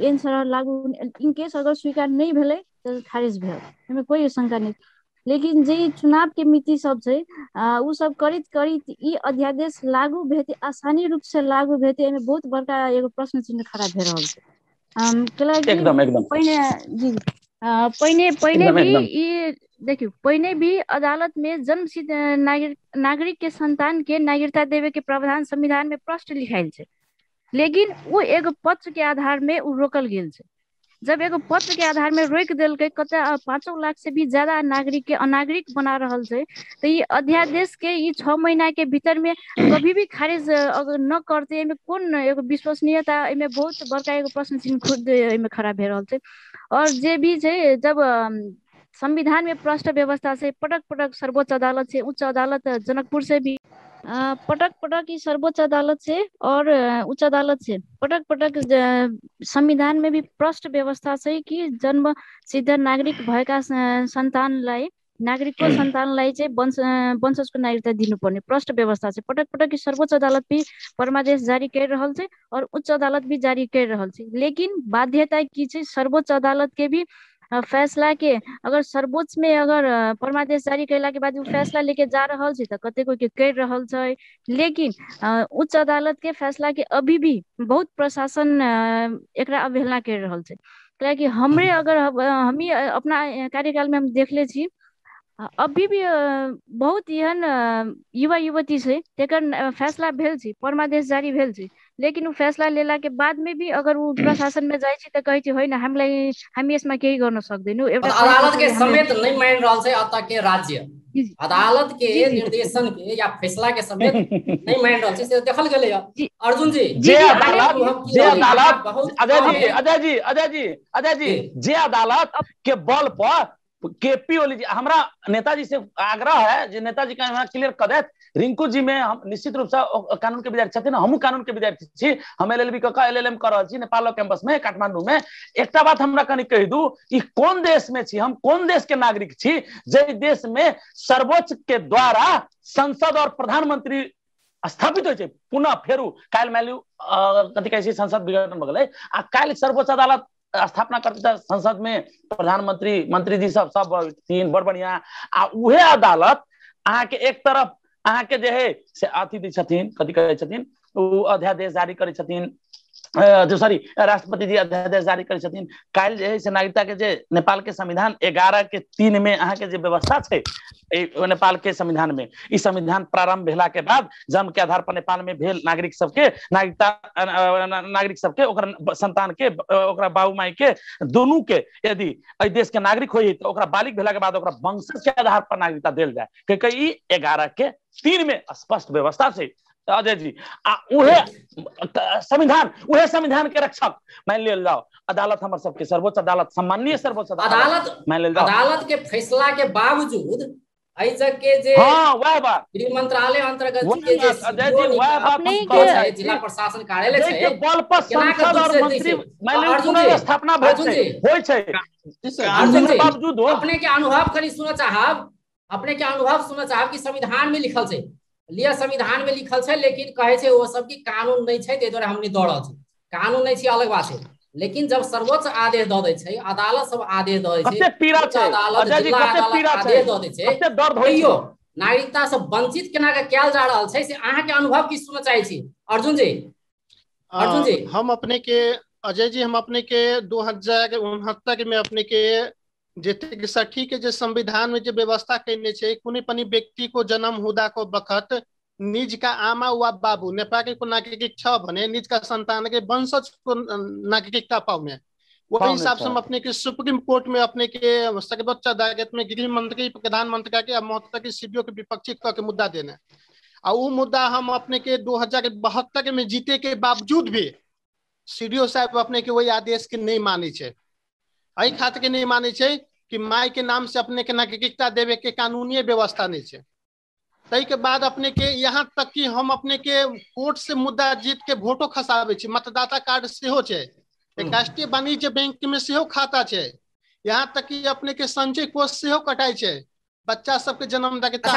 एन सरह लागू, इन केस अगर स्वीकार नहि भेलै तऽ खारिज भेल, एहिमे कोई शंका नहि। लेकिन जे चुनाव के मिति सब छै उ सब करैत करैत ई अध्यादेश लागू भेते आसानी रूप से लागू भेते एहिमे बहुत बड़का एगो प्रश्न चिन्ह खड़ा भए रहल छै। एकदम एकदम पहिने जी पहिने पहिने भी ई देखियौ पहिने भी अदालत में जन्मसिद्ध नागरिक के संतान के नागरिकता देवे के प्रावधान संविधान में स्पष्ट लिखायल छै, लेकिन ओ एगो पत्र के आधार में उ रोकल गेल छै। जब एगो पत्र के आधार में रोकि देलकै कते 5 लाख से भी ज्यादा नागरिक के अनागरिक बना रहल छै, तऽ ई अध्यादेश के ई 6 महीना के भीतर में कभी भी खारिज अगर न करते एहिमे कोन एगो विश्वसनीयता, एहिमे बहुत बड़का एगो प्रश्न चिन्ह खुद एहिमे खड़ा भए रहल छै। और जे भी छै जब संविधान में प्रष्ट व्यवस्था से पटक पटक सर्वोच्च अदालत से उच्च अदालत जनकपुर से भी पटक पटक ई सर्वोच्च अदालत से और उच्च अदालत से पटक पटक संविधान में भी प्रष्ट व्यवस्था छै कि जन्म सिद्ध नागरिक भएका सन्तानलाई नागरिकको सन्तानलाई चाहिँ वंशजको नागरिकता दिनुपर्ने प्रष्ट व्यवस्था छै। पटक पटक सर्वोच्च अदालत भी परमादेश जारी कर रहल छै और उच्च अदालत भी जारी कर रहल छै, लेकिन बाध्यता की छै सर्वोच्च अदालत के भी फैसला के अगर सर्वोच्च में अगर परमादेश जारी कैला के बाद उ फैसला लेके जा रहल छै तऽ कतेको के कर रहल छै, लेकिन उच्च अदालत के फैसला के अभी भी बहुत प्रशासन एकरा अवहेलना कर रहल छै। कियाकि हमरे अगर हमी अपना कार्यकाल में हम देखले छी अभी भी बहुत एहन युवा युवती छै तेकर फैसला भेल छै, परमादेश जारी भेल छै, लेकिन उ फैसला लेला के बाद में भी अगर उ प्रशासन में जाइ छै तऽ कहै छै होइन हामीलाई हामी यसमा केही गर्न सक्दैनौँ। एउटा अदालत के समेत नहि मानि रहल छै अतः के राज्य अदालत के निर्देशन के या फैसला के समेत नहीं मान रहल छै, से देखल गेलै। अर्जुन जी जे अदालत अजय जी अजय जी अजय जी जे अदालत के बल पर केपी ओली जी, हमरा नेताजी से आग्रह है जे नेताजी के हमरा क्लियर कर देत। रिंकू जी में हम निश्चित रूप से कानून के विद्यार्थी छथिन, हमहूँ कानून के विद्यार्थी छी, हम एलएलबी क एलएलएम कर रहल छी नेपाल कैंपस में काठमांडू में। एकटा बात हमरा कनि कहि दू, ई कोन देश में छी, हम कोन देश के नागरिक छी जे देश में सर्वोच्च के द्वारा संसद और प्रधानमंत्री स्थापित होइ छै? पुनः फेरू काल्हि मानि लियौ कथी कहै छै संसद विघटन भऽ गेलै आ काल्हि सर्वोच्च अदालत स्थापना करते संसद में प्रधानमंत्री मंत्री जी सब सब तीन बड़ बढ़िया, आ उहे अदालत अहाँ के एक तरफ अहाँ के जे है से अथी दै छथिन कथी कहै छथिन उ अध्यादेश जारी करै छथिन जो सॉरी राष्ट्रपति जी अध्यादेश जारी करै छथिन। काल्हि जे है से नागरिकता के जे नेपाल के संविधान 11(3) में अहाँके जे व्यवस्था छै नेपाल के संविधान में, ई संविधान प्रारंभ भेला के बाद जन्म के आधार पर नेपाल में भेल नागरिक सबके नागरिकता, नागरिक सबके ओकर संतान के ओकरा बाबू माई के दोनों के यदि एहि देश के नागरिक होई तो ओकरा बालिग भेला के बाद ओकरा वंशज के आधार पर नागरिकता देल जाए, क्योंकि ई 11(3) में स्पष्ट व्यवस्था छै अजय जी। आ उहे संविधान के रक्षक मान लेल जाओ अदालत, हमर सबके सर्वोच्च अदालत, सम्माननीय सर्वोच्च अदालत मान लेल जाओ, अदालत के फैसला के बावजूद एहि जग के जे हां वह बात गृह मंत्रालय अंतर्गत के जे अजय जी वह बात जिला प्रशासन कार्यालय छै के बल पर संसद और मंत्री मान लेल पुनर्स्थापना भेल छै होय छै अर्जुन जी बावजूद। अपने के अनुभव करी सुनऽ चाहब, अपने के अनुभव सुनऽ चाहब कि संविधान में लिखल छै, लिया संविधान में लिखल छै, लेकिन कहै छै ओ सब कि कानून नहीं छै, ताहि दुआरे हमनी दऽ रहल छी, कानून नहीं छै अलग बात छै, लेकिन जब सर्वोच्च आदेश दऽ दै छै, अदालत सब आदेश दऽ दै छै, पीड़ा छै अदालत जिला अदालत आदेश दऽ दै छै, कते दर्द होइ छै, नागरिकता से वंचित केना के कयल जा रहल छै से अहाँ के अनुभव की सुनऽ चाहै छी अर्जुन जी। अर्जुन जी हम अपने के अजय जी हम अपने के 2069 में अपने के जतेक साठी के जे संविधान में जे व्यवस्था केने छै, कोनो पनि व्यक्ति को जन्म हुदा को बखत निज का आमा वा बाबू नेपाल के नागरिक छ भने निज का संतान के वंशज को नागरिकता पाउने, वही हिसाब से हम अपने के सुप्रीम कोर्ट में अपने के सर्वोच्च अदालत में गृह मंत्री प्रधानमंत्री के महत्व के सीडीओ के विपक्षी के मुद्दा देने, आ उ मुद्दा हम अपने के 2072 में जीते के बावजूद भी सीडीओ साहब अपने के वही आदेश के नहीं मानै छै। एहि खातिर के नहीं मानै छै कि माय के नाम से अपने के नागरिकता देवे के कानूनी व्यवस्था नहीं छै। ताहि के बाद अपने के यहाँ तक कि हम अपने के कोर्ट से मुद्दा जीत के वोटो खसाबै छी, मतदाता कार्ड सेहो छै, राष्ट्रीय वाणिज्य बैंक में सेहो खाता छै, यहाँ तक कि अपने के संचय कोष सेहो कटाइ छै, बच्चा सबके जन्म मतदाता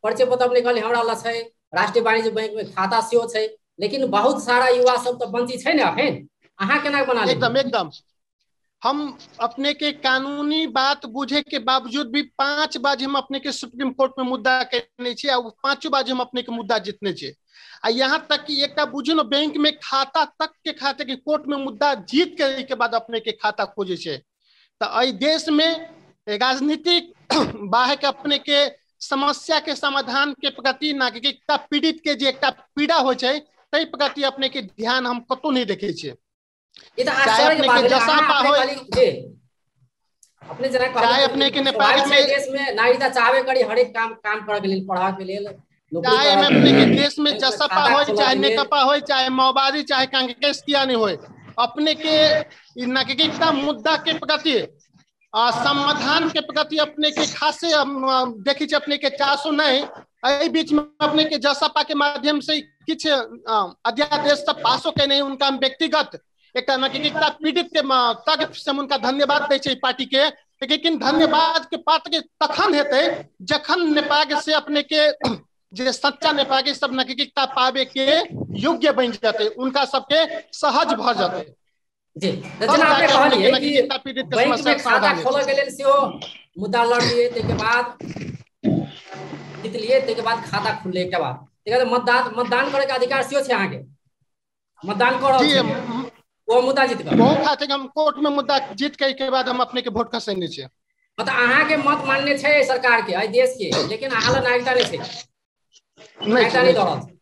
परिचय पत्र अपने कहली हमरा लग छै, राष्ट्रीय वाणिज्य बैंक में खाता सेहो छै, लेकिन बहुत सारा युवा सब तो वंचित छै ने अखन, अहाँ केना बना लेब? एकदम एकदम हम अपने के कानूनी बात बुझे के बावजूद भी 5 बार हम अपने के सुप्रीम कोर्ट में मुद्दा केने छी, आ 5 बार हम अपने के मुद्दा जीतने छी। आ यहाँ तक कि एकटा बुझू ने बैंक में खाता तक के खाते के कोर्ट में मुद्दा जीत के के बाद अपने के खाता खोजे छै। तो एहि देश में राजनीतिक बाहर के अपने के समस्या के समाधान के प्रति नागरिकता पीड़ित के जे एकटा पीड़ा होइ छै ताहि प्रति अपने के ध्यान हम कतौ नहीं देखे छियै। चाहे अपने के जसापा होय, अपने जना चाहे अपने के नेपाल में देश में नागरिकता चाहबे करी हरेक काम काम करे के लेल, पढ़ा के लेल, चाहे अपने के देश में जसपा होय, चाहे नेकपा होय, चाहे माओवादी, चाहे कांग्रेस किया नहीं होय, अपने के नागरिकता मुद्दा के प्रति समाधान के प्रति अपने के खासे देखी अपने के चासो नहीं। एहि बीच में अपने के जसपा के माध्यम से किछ अध्यादेश सब पासो के नहीं, उनका हम व्यक्तिगत एक नागरिकता पीड़ित के तक से उनका धन्यवाद दै छै पार्टी के, लेकिन धन्यवाद के पात्र तखन हेतै जखन नेपाल से अपने के जे सच्चा नेपाली सब नागरिकता पावे के योग्य बन जाते, उनका सबके सहज भ जाते। जी जेना अपने कहलियै कि बैंक में खाता खोलऽ के लेल सेहो मुद्दा लड़लियै, ताहिके बाद जीतलियै, ताहिके बाद खाता खुललै एकटा बात, ताहिके बाद मतदान करे के अधिकार सेहो छै अहाँके, मतदान कऽ रहल छी ओ मुद्दा जीत के, बहुत खातिर हम कोर्ट में मुद्दा जीत के बाद हम अपने के वोट खसेने छियै। मतलब अहाँके मत मान्य छै सरकार के, एहि देश के, लेकिन अहाँ लग नागरिकता नहि छै, नागरिकता नहि दऽ रहल छै।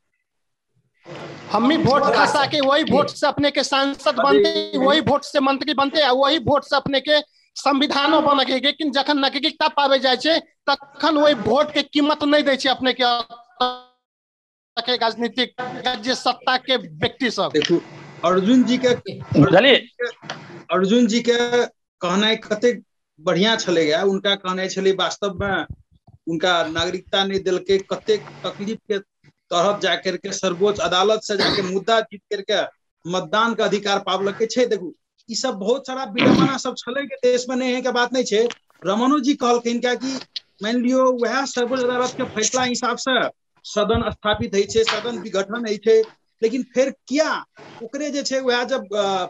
हम भी वोट खसा के वही वोट से अपने के सांसद बनते, वही वोट से मंत्री बनते, आ वही वोट से अपने के संविधानो बन के, लेकिन जखन नागरिकता पावे जाय छै तखन वही वोट के कीमत नहीं दै छै अपने के राजनीतिक राज्य सत्ता के व्यक्ति सब। देखू अर्जुन जी के अर्जुन जी के कहनाइ कतेक बढ़िया छलैया, उनका कहनाइ छलै वास्तव में उनका नागरिकता नहीं देलकै, कतेक तकलीफ के तरफ जाकर के सर्वोच्च अदालत से जाके मुद्दा जीत करके मतदान के अधिकार पाबलकै छै। देखू ई सब बहुत सारा विडम्बना सब छलै के देश में, नहीं है के बात नहीं छै। रमनो जी कहलखिन क्या कि मान लियो वह सर्वोच्च अदालत के फैसला हिसाब से सदन स्थापित होइ छै, सदन विघटन होइ छै, लेकिन फिर क्या ओकरे जे छै वह जब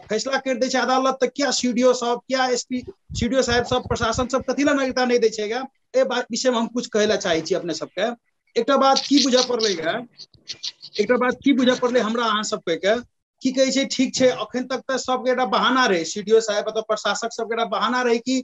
फैसला कर दै छै अदालत त क्या सीडीओ सब, क्या एसपी सीडीओ साहब सब, प्रशासन सब कथी ला नागरिकता नहीं दै छै? ए बात विषय में हम कुछ कहै ला चाहै छी अपने सबके। एकटा बात की बुझऽ पड़लै है, एकटा बात की बुझऽ पड़लै हमरा अहाँ सबके की कहै छै, ठीक छै अखन तक तऽ सबके एकटा बहाना रहै, सीडीओ साहेब अथवा प्रशासक सबके एकटा बहाना रहै कि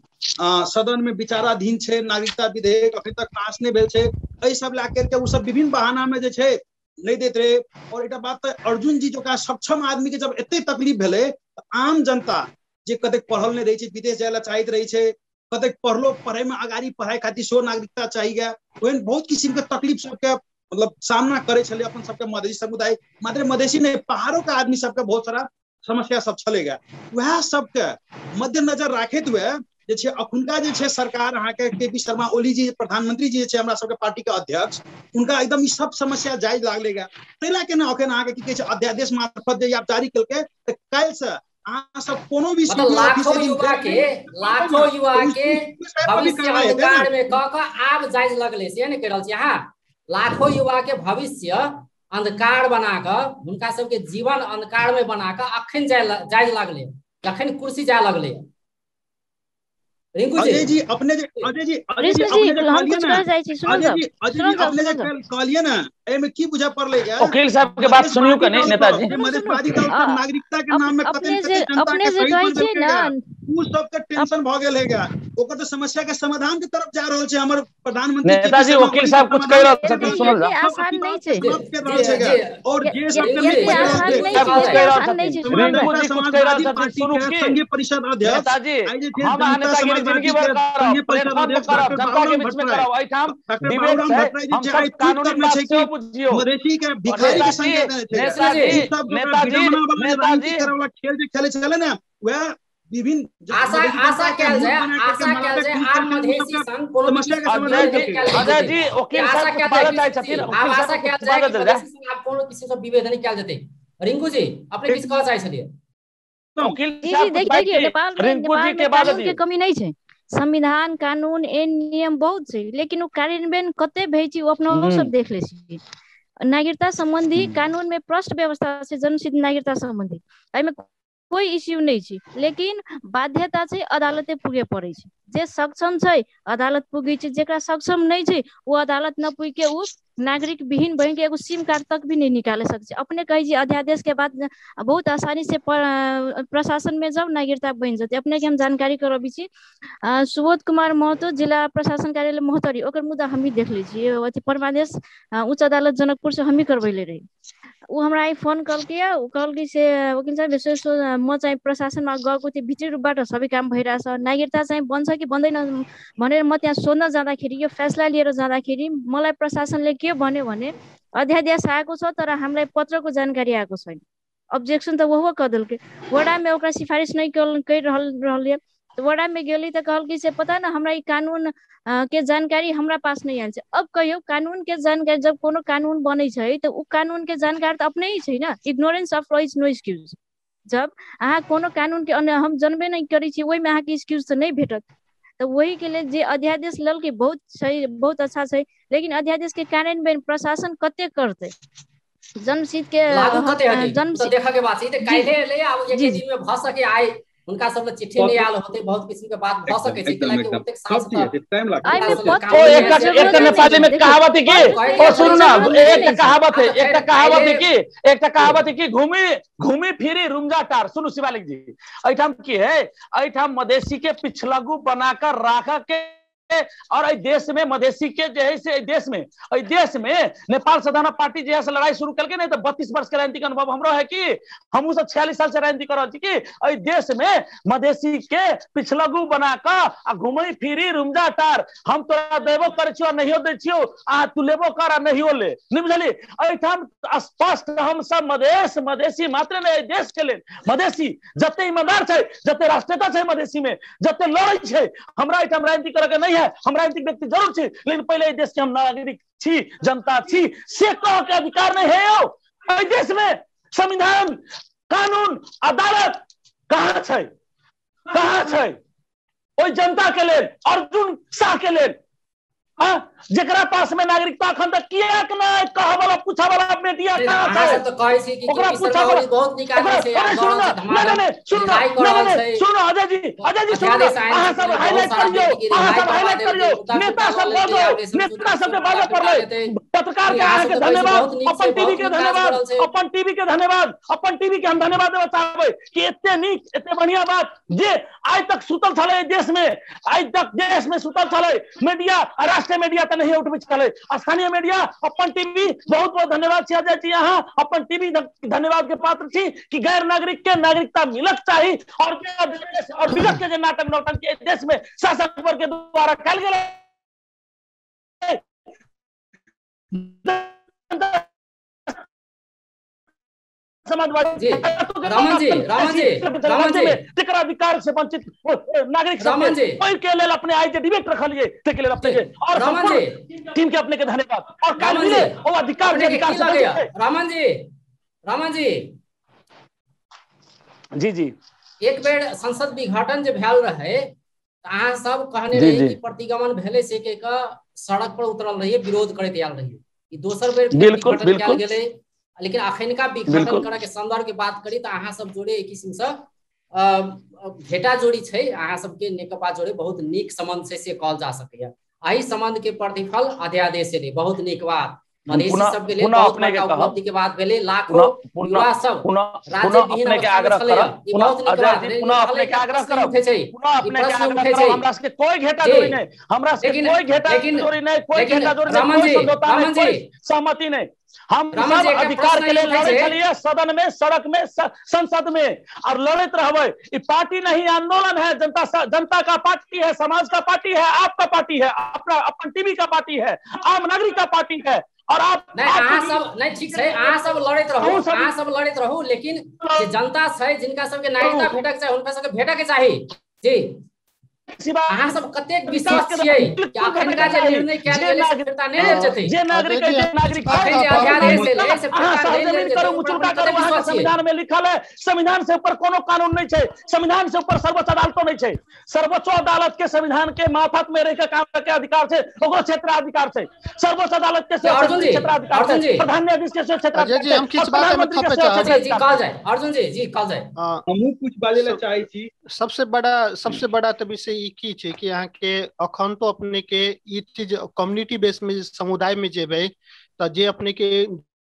सदन में विचाराधीन छै नागरिकता विधेयक, अखन तक पास नहि भेल छै, एहि सब लए करके ओ सब विभिन्न बहाना में जे छै नहि दैत रहे। और एकटा बात तऽ अर्जुन जी जकाँ सक्षम आदमी के जब एते तकलीफ भेलै तऽ आम जनता जे कतेक पढ़ल नहि रहै छै, विदेश जाय लए चाहैत रहै छै, कतेक पढ़लो पढ़े में अगाड़ी पढ़ाई खातिर सेहो नागरिकता चाहिए, ओहन बहुत किसिम के तकलीफ सबके मतलब सामना करे छलै अपन सबके मधेसी समुदाय, मात्र मधेसी नहीं पहाड़ों के आदमी सबके बहुत सारा समस्या सब छलेगा। वएह सबके मद्देनजर राखैत हुए जे छै अखुनका जे छै सरकार अहाँके के पी शर्मा ओली जी प्रधानमंत्री जी जे हमरा सबके पार्टी के अध्यक्ष, उनका एकदम ई सब समस्या जायज लागलेगा, ताहि लए के ने अखन अहाँके की कहै छै अध्यादेश मार्फत जे आब जारी केलकै तऽ काल्हि से अहाँ सब कोनो भी लाखों युवा के भविष्य अंधकार में कऽ कऽ आब जायज लगलै, से ने कहि रहल छी अहाँ? लाखों युवा के भविष्य अंधकार बना कऽ हुनका सबके जीवन अंधकार में बना कऽ अखन जायज लगलै, जखन कुर्सी जाय लगलै। रिंकू अजय जी अपने जे अजय जी अपने जे कहलिए ना एहिमे की बुझा पड़लै? वकील साहब के बात सुनियो कनी नेताजी। मधेशवादी दल सब नागरिकता के नाम में कते जनता के शहीद बन गेल, उ सब के टेंशन भ गेल हैगा, ओकर तो समस्या के समाधान के तरफ जा रहल छै हमर प्रधानमंत्री नेताजी। वकील साहब कुछ कह रहल छथिन, सुनल जा। आसान नहीं छै और जे सब के रिंकू जी कुछ कह रहल छथिन, सुनू की संघीय परिषद अध्यक्ष नेताजी। हम अहाँ नेतागिरी जिंदगी भर करब, प्लेटफॉर्म पर करब, जनता के बीच में करब, एहिठाम डिबेट छै, हम सब कानूनी बात सेहो बुझियौ। मधेसी के भिखारी के संकेत छै नेताजी, नेताजी नेताजी करे वाला खेल जे खेले छले ने वह विभिन्न आशा कैल जाय, आशा कैल जाय आब मधेसी संग कोनो समस्या के समाधान अजय जी वकील साहब कुछ बाजऽ चाहै छथिन, आब आशा कैल जाय कि मधेसी संग आब कोनो किसिम सँ विभेद नहि कैल जेतै। रिंकू जी अपने किछु कहऽ चाहै छलियै? वकील जी साहब जी कुछ देखिए नेपाल में रिंकू जी नेपाल के में बाजऽ कानून के दियौ। कमी नहीं छै, संविधान कानून एन नियम बहुत छै, लेकिन ओ कार्यान्वयन कते भइ छै ओ अपनो सब देख लै छी। नागरिकता संबंधी कानून में प्रष्ट व्यवस्था छै जन्मसिद्ध नागरिकता संबंधी, एहिमे कोई इश्यू नहीं छै, लेकिन बाध्यता छै अदालते पुगे पड़ै छै। जे सक्षम छै अदालत पुगै छै, जेकरा सक्षम नहीं छै ओ अदालत न पुग के उ नागरिक विहीन बन के एगो सिम कार्ड तक भी नहीं निकाले सकै छै। अपने कहै छी अध्यादेश के बाद बहुत आसानी से प्रशासन में जब नागरिकता बनि जेतै। अपने के हम जानकारी करबै छी, सुबोध कुमार महतो जिला प्रशासन कार्यालय महोत्तरी, ओकर मुद्दा हमही देख लै छियै, अथी परमादेश उच्च अदालत जनकपुर से हमही करबैले रही। ऊ हमरा आइ फोन कलकै, ऊ कहलकै से वकिल साहब यसो यसो म चाहिँ प्रशासनमा गएको थिएँ, भित्री रूपबाट सबै काम भइरहेछ, नागरिकता चाहिँ बन्छ कि बन्दैन भनेर म त्यहाँ सोध्न जाँदाखेरि, यो फैसला लिएर जाँदाखेरि मलाई प्रशासनले के भन्यो भने अध्यादेश आएको छ तर हामीलाई पत्रको जानकारी आएको छैन। अब्जेक्सन त ओहो कऽ देलकै, वडामे ओकरा सिफारिस नहि करि रहल तऽ वडामे गेली तऽ कहलकै से पता न हमरा ई कानून के जानकारी हमरा पास नहि आयल छै। अब कहियौ कानून के जानकारी जब कोनो कानून बनै छै तऽ उ कानून के जानकार तऽ अपने ही छै ने। Ignorance of law is no excuse. जब अहाँ कोनो कानून के हम जनबे नहि करै छी ओहिमे अहाँके एक्सक्यूज तऽ नहि भेटत। तऽ वही के लेल जे अध्यादेश लेलकै बहुत छै, बहुत अच्छा छै, लेकिन अध्यादेश के कार्यान्वयन प्रशासन कते करतै? जन्मसिद्ध के लागू कते हेतै जन्म तऽ देखऽ के बात छै। तऽ जी काल्हि एलै आब एक जी दिन में भऽ सके आइ हुनका सब लग चिट्ठी नहि आयल होतै, बहुत किसिम के बात भऽ सकै छै, एकदम कियाकि एकदम ओतेक सब साहस चीज तऽ हेतै, टाइम लागतै। एहिमे हुनका सब लग पत्र ओ कानून के एकटा नहि छै। एकटा जरूरत नहि नेपाली छै। में देखियौ कहावत है कि पत्र कहै के ओ सुनू ना, जरूरत एकटा नहि छै। कहावत आ है, तऽ एकटा खैर कहावत है काल्हि कि एकटा कहावत है कि घूमी घूमी फिरी रुमजा टार। सुनू शिवालिक जी, एहिठाम की है, एहिठाम मधेसी के पिछलगू बनाकर राख के और एहि देश में मधेसी के जे है से एहि देश में, एहि देश में नेपाल सदाना पार्टी जे है से लड़ाई शुरू करके नहीं तो 32 वर्ष के राजनीति के अनुभव हमरो है कि हमहू सब 46 साल से राजनीति कर रहल छी कि एहि देश में मधेसी के पिछलगू बना कऽ आ घुमै फिरी रुमजा टार, हम तोरा देबो करै छियौ आ नहियो दै छियौ, आ तू लेबो कर आ नहियो ले, नहीं बुझली? एहिठाम स्पष्ट हम सब मधेस मधेसी मात्र नहि, एहि देश के लेल मधेसी जते ईमानदार छै, जते राष्ट्रीयता छै मधेसी में, जते लड़ै छै, हमरा एहिठाम राजनीति करे के नहीं है। हम राजनीतिक व्यक्ति जरूर छी, लेकिन पहले देश के हम नागरिक छी, जनता छी, से कह के अधिकार नहीं है यौ। एहि देश में संविधान कानून अदालत कहाँ छै, कहाँ छै ओहि जनता के लेल, अर्जुन शाह के लेल, जेकरा पास में नागरिकता अखन तक कियाक नहि कहऽ वाला पूछऽ वाला मीडिया कहाँ अहाँ छै? सब तऽ कहै छी कि ओकरा केपी पूछऽ शर्मा वाला ओली बहुत नीक आदमी ओकरा छै, अरे आब सुनू गऽ ना, रहल छै नहीं धमाधम नहीं सुनू ना, रिहाई कऽ नहीं रहल नहीं छै, सुनू अजय जी, अजय जी सुनू ना, अध्यादेश आयल अहाँ छै सब बहुत हाईलाइट सारा करियौ, व्यक्ति के अहाँ रिहाई सब करवा हाईलाइट देलकै, करियौ, मुद्दा नेता फिर्ता सब लऽ लेतै, बाजो, आब नेता समझौता सबके फिर्ता बाजऽ पड़लै, लेतै। पत्रकार के अहाँ के धन्यवाद, अपन टीवी के धन्यवाद, अपन टीवी के धन्यवाद, अपन टीवी के हम धन्यवाद देबऽ चाहबै कि एते नीक एते बढ़िया बात जे आइ तक सुतल छलै देश में, आइ तक देश में सुतल छलै मीडिया, राष्ट्रीय मीडिया तऽ नहीं उठबै छलै, स्थानीय मीडिया अपन टीवी, बहुत बहुत धन्यवाद छी अजय जी, अहाँ अपन टीवी धन्यवाद के पात्र छी कि गैर नागरिक के नागरिकता मिलक चाही। और विगत के जे नाटक नौटंकी देश में शासक वर्ग के द्वारा कयल गेलै, समाजवादी अधिकार से वंचित नागरिक के लेल अपने आइ जे डिबेट रखलिए के लेल अपने के और टीम के अपने के धन्यवाद। और काल मिले ओ अधिकार के अधिकार से। रामन जी, रामन जी जी जी एक बेर संसद विघटन जे भेल रहे अहाँ सब कहने रही कि प्रतिगमन भेले से के सड़क पर उतरल रहिए, विरोध करैत आयल रहिए, ई दोसर बेर विघटन कयल गेलै, लेकिन अखनका विघटन करे के संदर्भ के बात करी तऽ अहाँ सब जोड़े एक किस्म से भेटा जोड़ी छै, अहाँ सबके नेकपा जोड़े बहुत नीक संबंध छै से कहल जा सकैया। एहि संबंध के प्रतिफल अध्यादेश एलै, बहुत नीक बात, मधेसी सबके लेल बहुत बड़का उपलब्धि के बात भेलै, लाखों युवा सब राज्य विहीन अवस्था में छलै, ई बहुत नीक बात। पुनः अपने के आग्रह करब, पुनः अपने के आग्रह करब, हमरा सबके कोई घेटा जोड़ी नहीं, हमरा सबके कोई घेटा जोड़ी नहीं, कोई घेटा जोड़ी नहीं, कोई समझौता नहीं, कोई सहमति नहीं। हम सब अधिकार के लिए लड़े छलिए सदन में, सड़क में, संसद में, और लड़त रहबै। ई पार्टी नहीं आंदोलन है, जनता जनता का पार्टी है, समाज का पार्टी है, आपका पार्टी है, अपना अपन टीवी का पार्टी है, आम नागरिक का पार्टी है। और आप नहीं अहाँ सब नहीं ठीक छै, अहाँ सब लड़ैत रहू, अहाँ सब लड़ैत रहू, लेकिन जे जनता छै जिनका सबके नागरिकता भेटक चाही हुनका सबके भेटक चाही जी। अहाँ सब कतेक विश्वास छियै कि अखनका जे निर्णय कयल गेलै से फिरता नहि लेल जेतै? जे नागरिक है, जे नागरिक अखन जे अध्यादेश एलै से फिरता नहि लेल जेतै, मुचुलका करू, अहाँ संविधान में लिखल है, संविधान से ऊपर कोनो कानून नहीं छै, संविधान से ऊपर सर्वोच्च अदालतो नहीं छै, सर्वोच्च अदालत के संविधान के माफक में रह के काम के अधिकार छै, ओकरो क्षेत्राधिकार छै, सर्वोच्च अदालत के क्षेत्राधिकार छै, प्रधान न्यायाधीश के क्षेत्राधिकार। प्रधानमंत्री के जी जी कहल जाय, अर्जुन जी जी कहल जाय, हमहूँ कुछ बाजै लए चाहै छी। सबसे बड़ा तऽ विषय ई की छै कि अहाँ के अखन तो अपने के ई चीज कम्युनिटी बेस में समुदाय में जेबै तऽ जे अपने के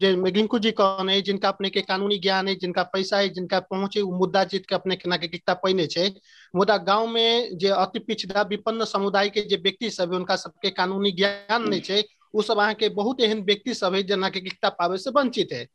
जे रिंकू जी कहने जिनका अपने के कानूनी ज्ञान है, जिनका पैसा है, जिनका पहुँच है, उ मुद्दा जीत के अपने के नागरिकता पहिने छै। मुदा गाँव में जे अति पिछड़ा विपन्न समुदाय के जे व्यक्ति सब है उनका सबके कानूनी ज्ञान नहीं छै, उ सब अहाँ के बहुत एहन व्यक्ति सब है जे नागरिकता पावे से वंचित है,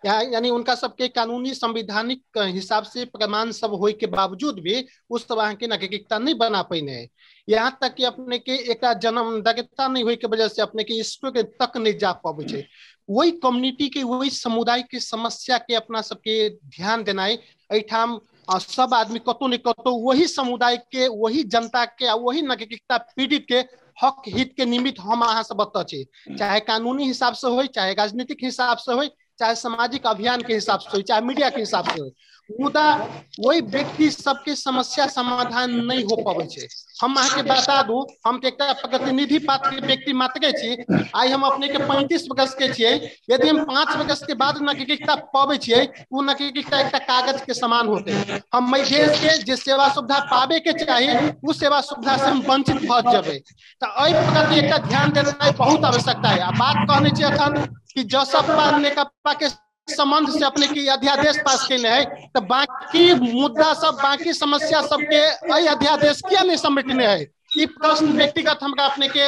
यानी उनका सबके कानूनी संवैधानिक हिसाब से प्रमाण सब होय के बावजूद भी उस सब अहाँ के नागरिकता नहीं बना पैने है। यहाँ तक कि अपने के एक जन्म नागरिकता नहीं होय के वजह से अपने के स्कूल के तक नहीं जा पाबै छै। वही कम्युनिटी के वही समुदाय के समस्या के अपना सबके ध्यान देनाइ, एहिठाम सब आदमी कतौ ने कतौ वही समुदाय के वही जनता के आ वही नागरिकता पीड़ित के हक हित के निमित्त हम अहाँ सब एतऽ छी, चाहे कानूनी हिसाब से होय, चाहे राजनीतिक हिसाब से होय, चाहे सामाजिक अभियान के हिसाब से हो, चाहे मीडिया के हिसाब से हो, मुदा वही व्यक्ति सबके समस्या समाधान नहीं हो पाबै छै। हम अहाँ के बता दू, हम तऽ एकटा प्रतिनिधि पात्र के व्यक्ति मात्र छी, आइ हम अपने के 35 वर्ष के छियै, यदि हम 5 वर्ष के बाद नागरिकता पाबै छियै, ओ नागरिकता एकटा कागज के समान होते। हम मधेश के जे सेवा सुविधा पाबे के चाही ओ सेवा सुविधा से हम वंचित भऽ जेबै। तऽ एहि प्रति एकटा ध्यान देनाइ बहुत आवश्यकता है। आ बात कहने छी अखन कि जसपा नेकपा के संबंध से अपने की अध्यादेश पास केने है, तो बाकी मुद्दा सब बाकी समस्या सबके एहि अध्यादेश किया नहीं समेटने है? ई प्रश्न व्यक्तिगत हमरा अपने के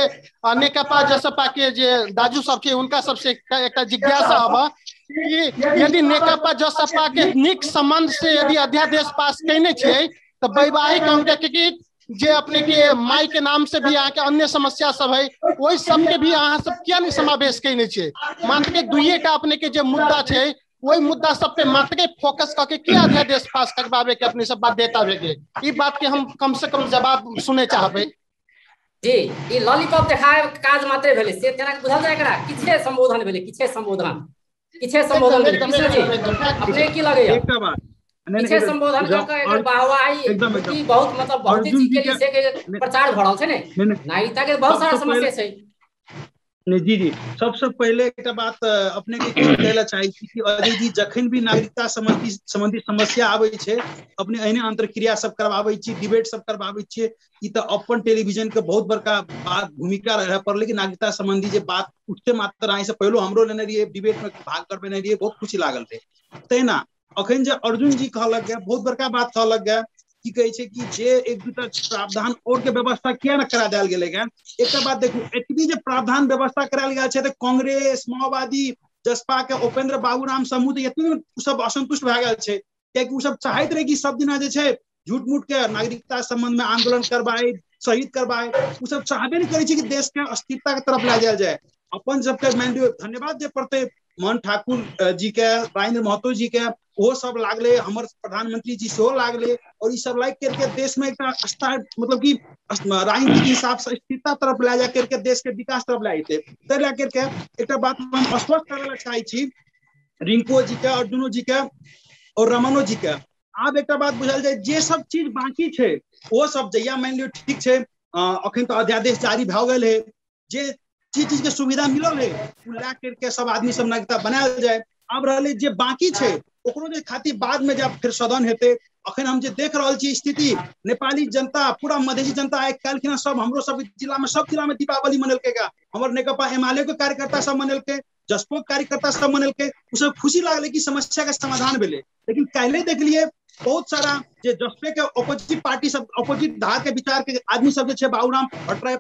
नेकपा जसपा के जे दाजू सब छै उनका सबसे एकटा जिज्ञासा हब कि यदि नेकपा जसपा के नीक संबंध से यदि अध्यादेश पास केने छै तो वैवाहिक अंग जे अपने के माई के नाम से भी अहाँ के अन्य समस्या सब है ओहि सबके भी अहाँ सब किया नहीं समावेश केने छियै? मात्र दुइएटा अपने के जे मुद्दा छै ओहि मुद्दा सब पे मात्र फोकस करके किया अध्यादेश पास करवावे के अपने सब बाध्यता भए गेलै? ई बात के हम कम से कम जवाब सुने चाहबै। जी ई लॉलीपॉप देखाए काज मात्र भेलै से तेना बुझल जाय एकरा किछे संबोधन भेलै, किछे संबोधन, किछे संबोधन भेलै। कृष्ण जी अपने की लगैया? एकटा बात पीछे संबोधन क के एकर वाहवाही बहुत मतलब बहुत चीज के लिए से के प्रचार भ रहल छै ने, नागरिकता के बहुत सारा समस्या छै। जी जी, सबसे पहिले एकटा बात अपने के कहै लए चाहै छी कि अजय जी जखन भी नागरिकता संबंधी समस्या आबै छै अपने एहने अंतरक्रिया सब करवाबै छी, डिबेट सब करवाबै छियै। ई तऽ अपन टेलीविजन के बहुत बड़का बात भूमिका रहे पड़लै कि नागरिकता संबंधी जे बात उठते मात्र अहीं से पहिलो हमरो लेने रहियै, डिबेट में भाग करबेने रहियै, बहुत खुशी लागल रहे। तहिना अखन जे अर्जुन जी कहलक गए, बहुत बड़का बात कहलक गए की कहै छै कि जे एक दूटा प्रावधान और के व्यवस्था किया ने करा देल गेलै। एकटा बात देखू, एतबी जे प्रावधान व्यवस्था करायल गेल छै तऽ कांग्रेस, माओवादी, जसपा के उपेंद्र बाबूराम समूह तऽ एतबी सब असंतुष्ट भए गेल छै, कियाकि ओ सब चाहैत रहे कि सब दिना जे छै झूठ मूठ के नागरिकता संबंध में आंदोलन करवाए, शहीद करवाए। ओ सब चाहबे नहीं करै छै कि देश के अस्थिरता के तरफ लए जायल जाय। अपन सबके मानि लियौ धन्यवाद जे पड़तै मोहन ठाकुर जी के, राजेंद्र महतो जी के, ओहो सब लागले, हमर प्रधानमंत्री जी सेहो लागले, और ई सब लाइक करके देश में एकटा मतलब कि राजनीति के हिसाब से स्थिरता तरफ लए जा करके देश के विकास तरफ लए जेतै। ताहि लए करके एकटा बात हम स्पष्ट करय लए चाहै छी रिंको जी के, अर्जुनो जी के और रमनो जी के। आब एकटा बात बुझल जाय, जे सब चीज बाकी छै ओ सब जहिया मानि लियौ ठीक छै, अखन तऽ अध्यादेश जारी भऽ गेल है, जे चीज के सुविधा मिलल है ओ लए करके सब आदमी सब नागरिकता बनायल जाय। आब रहलै जे बाकी छै ओकरो जे खातिर बाद में जब फिर सदन हेतै। अखन हम जे देख रहल छी स्थिति, नेपाली जनता, पूरा मधेसी जनता आइ काल्हिखिना सब हमरो सब जिला में, सब जिला में दीपावली मनेलकै, हमर नेकपा एमाले के कार्यकर्ता सब मनेलकै, जसपो के कार्यकर्ता सब मनेलकै, ओ सब खुशी लागलै कि समस्या के समाधान भेलै। लेकिन काल्हि देखलियै बहुत सारा जे जसपे के अपोजिट पार्टी सब, अपोजिट धार के विचार के आदमी सब जे छै, बाबूराम भट्टराई,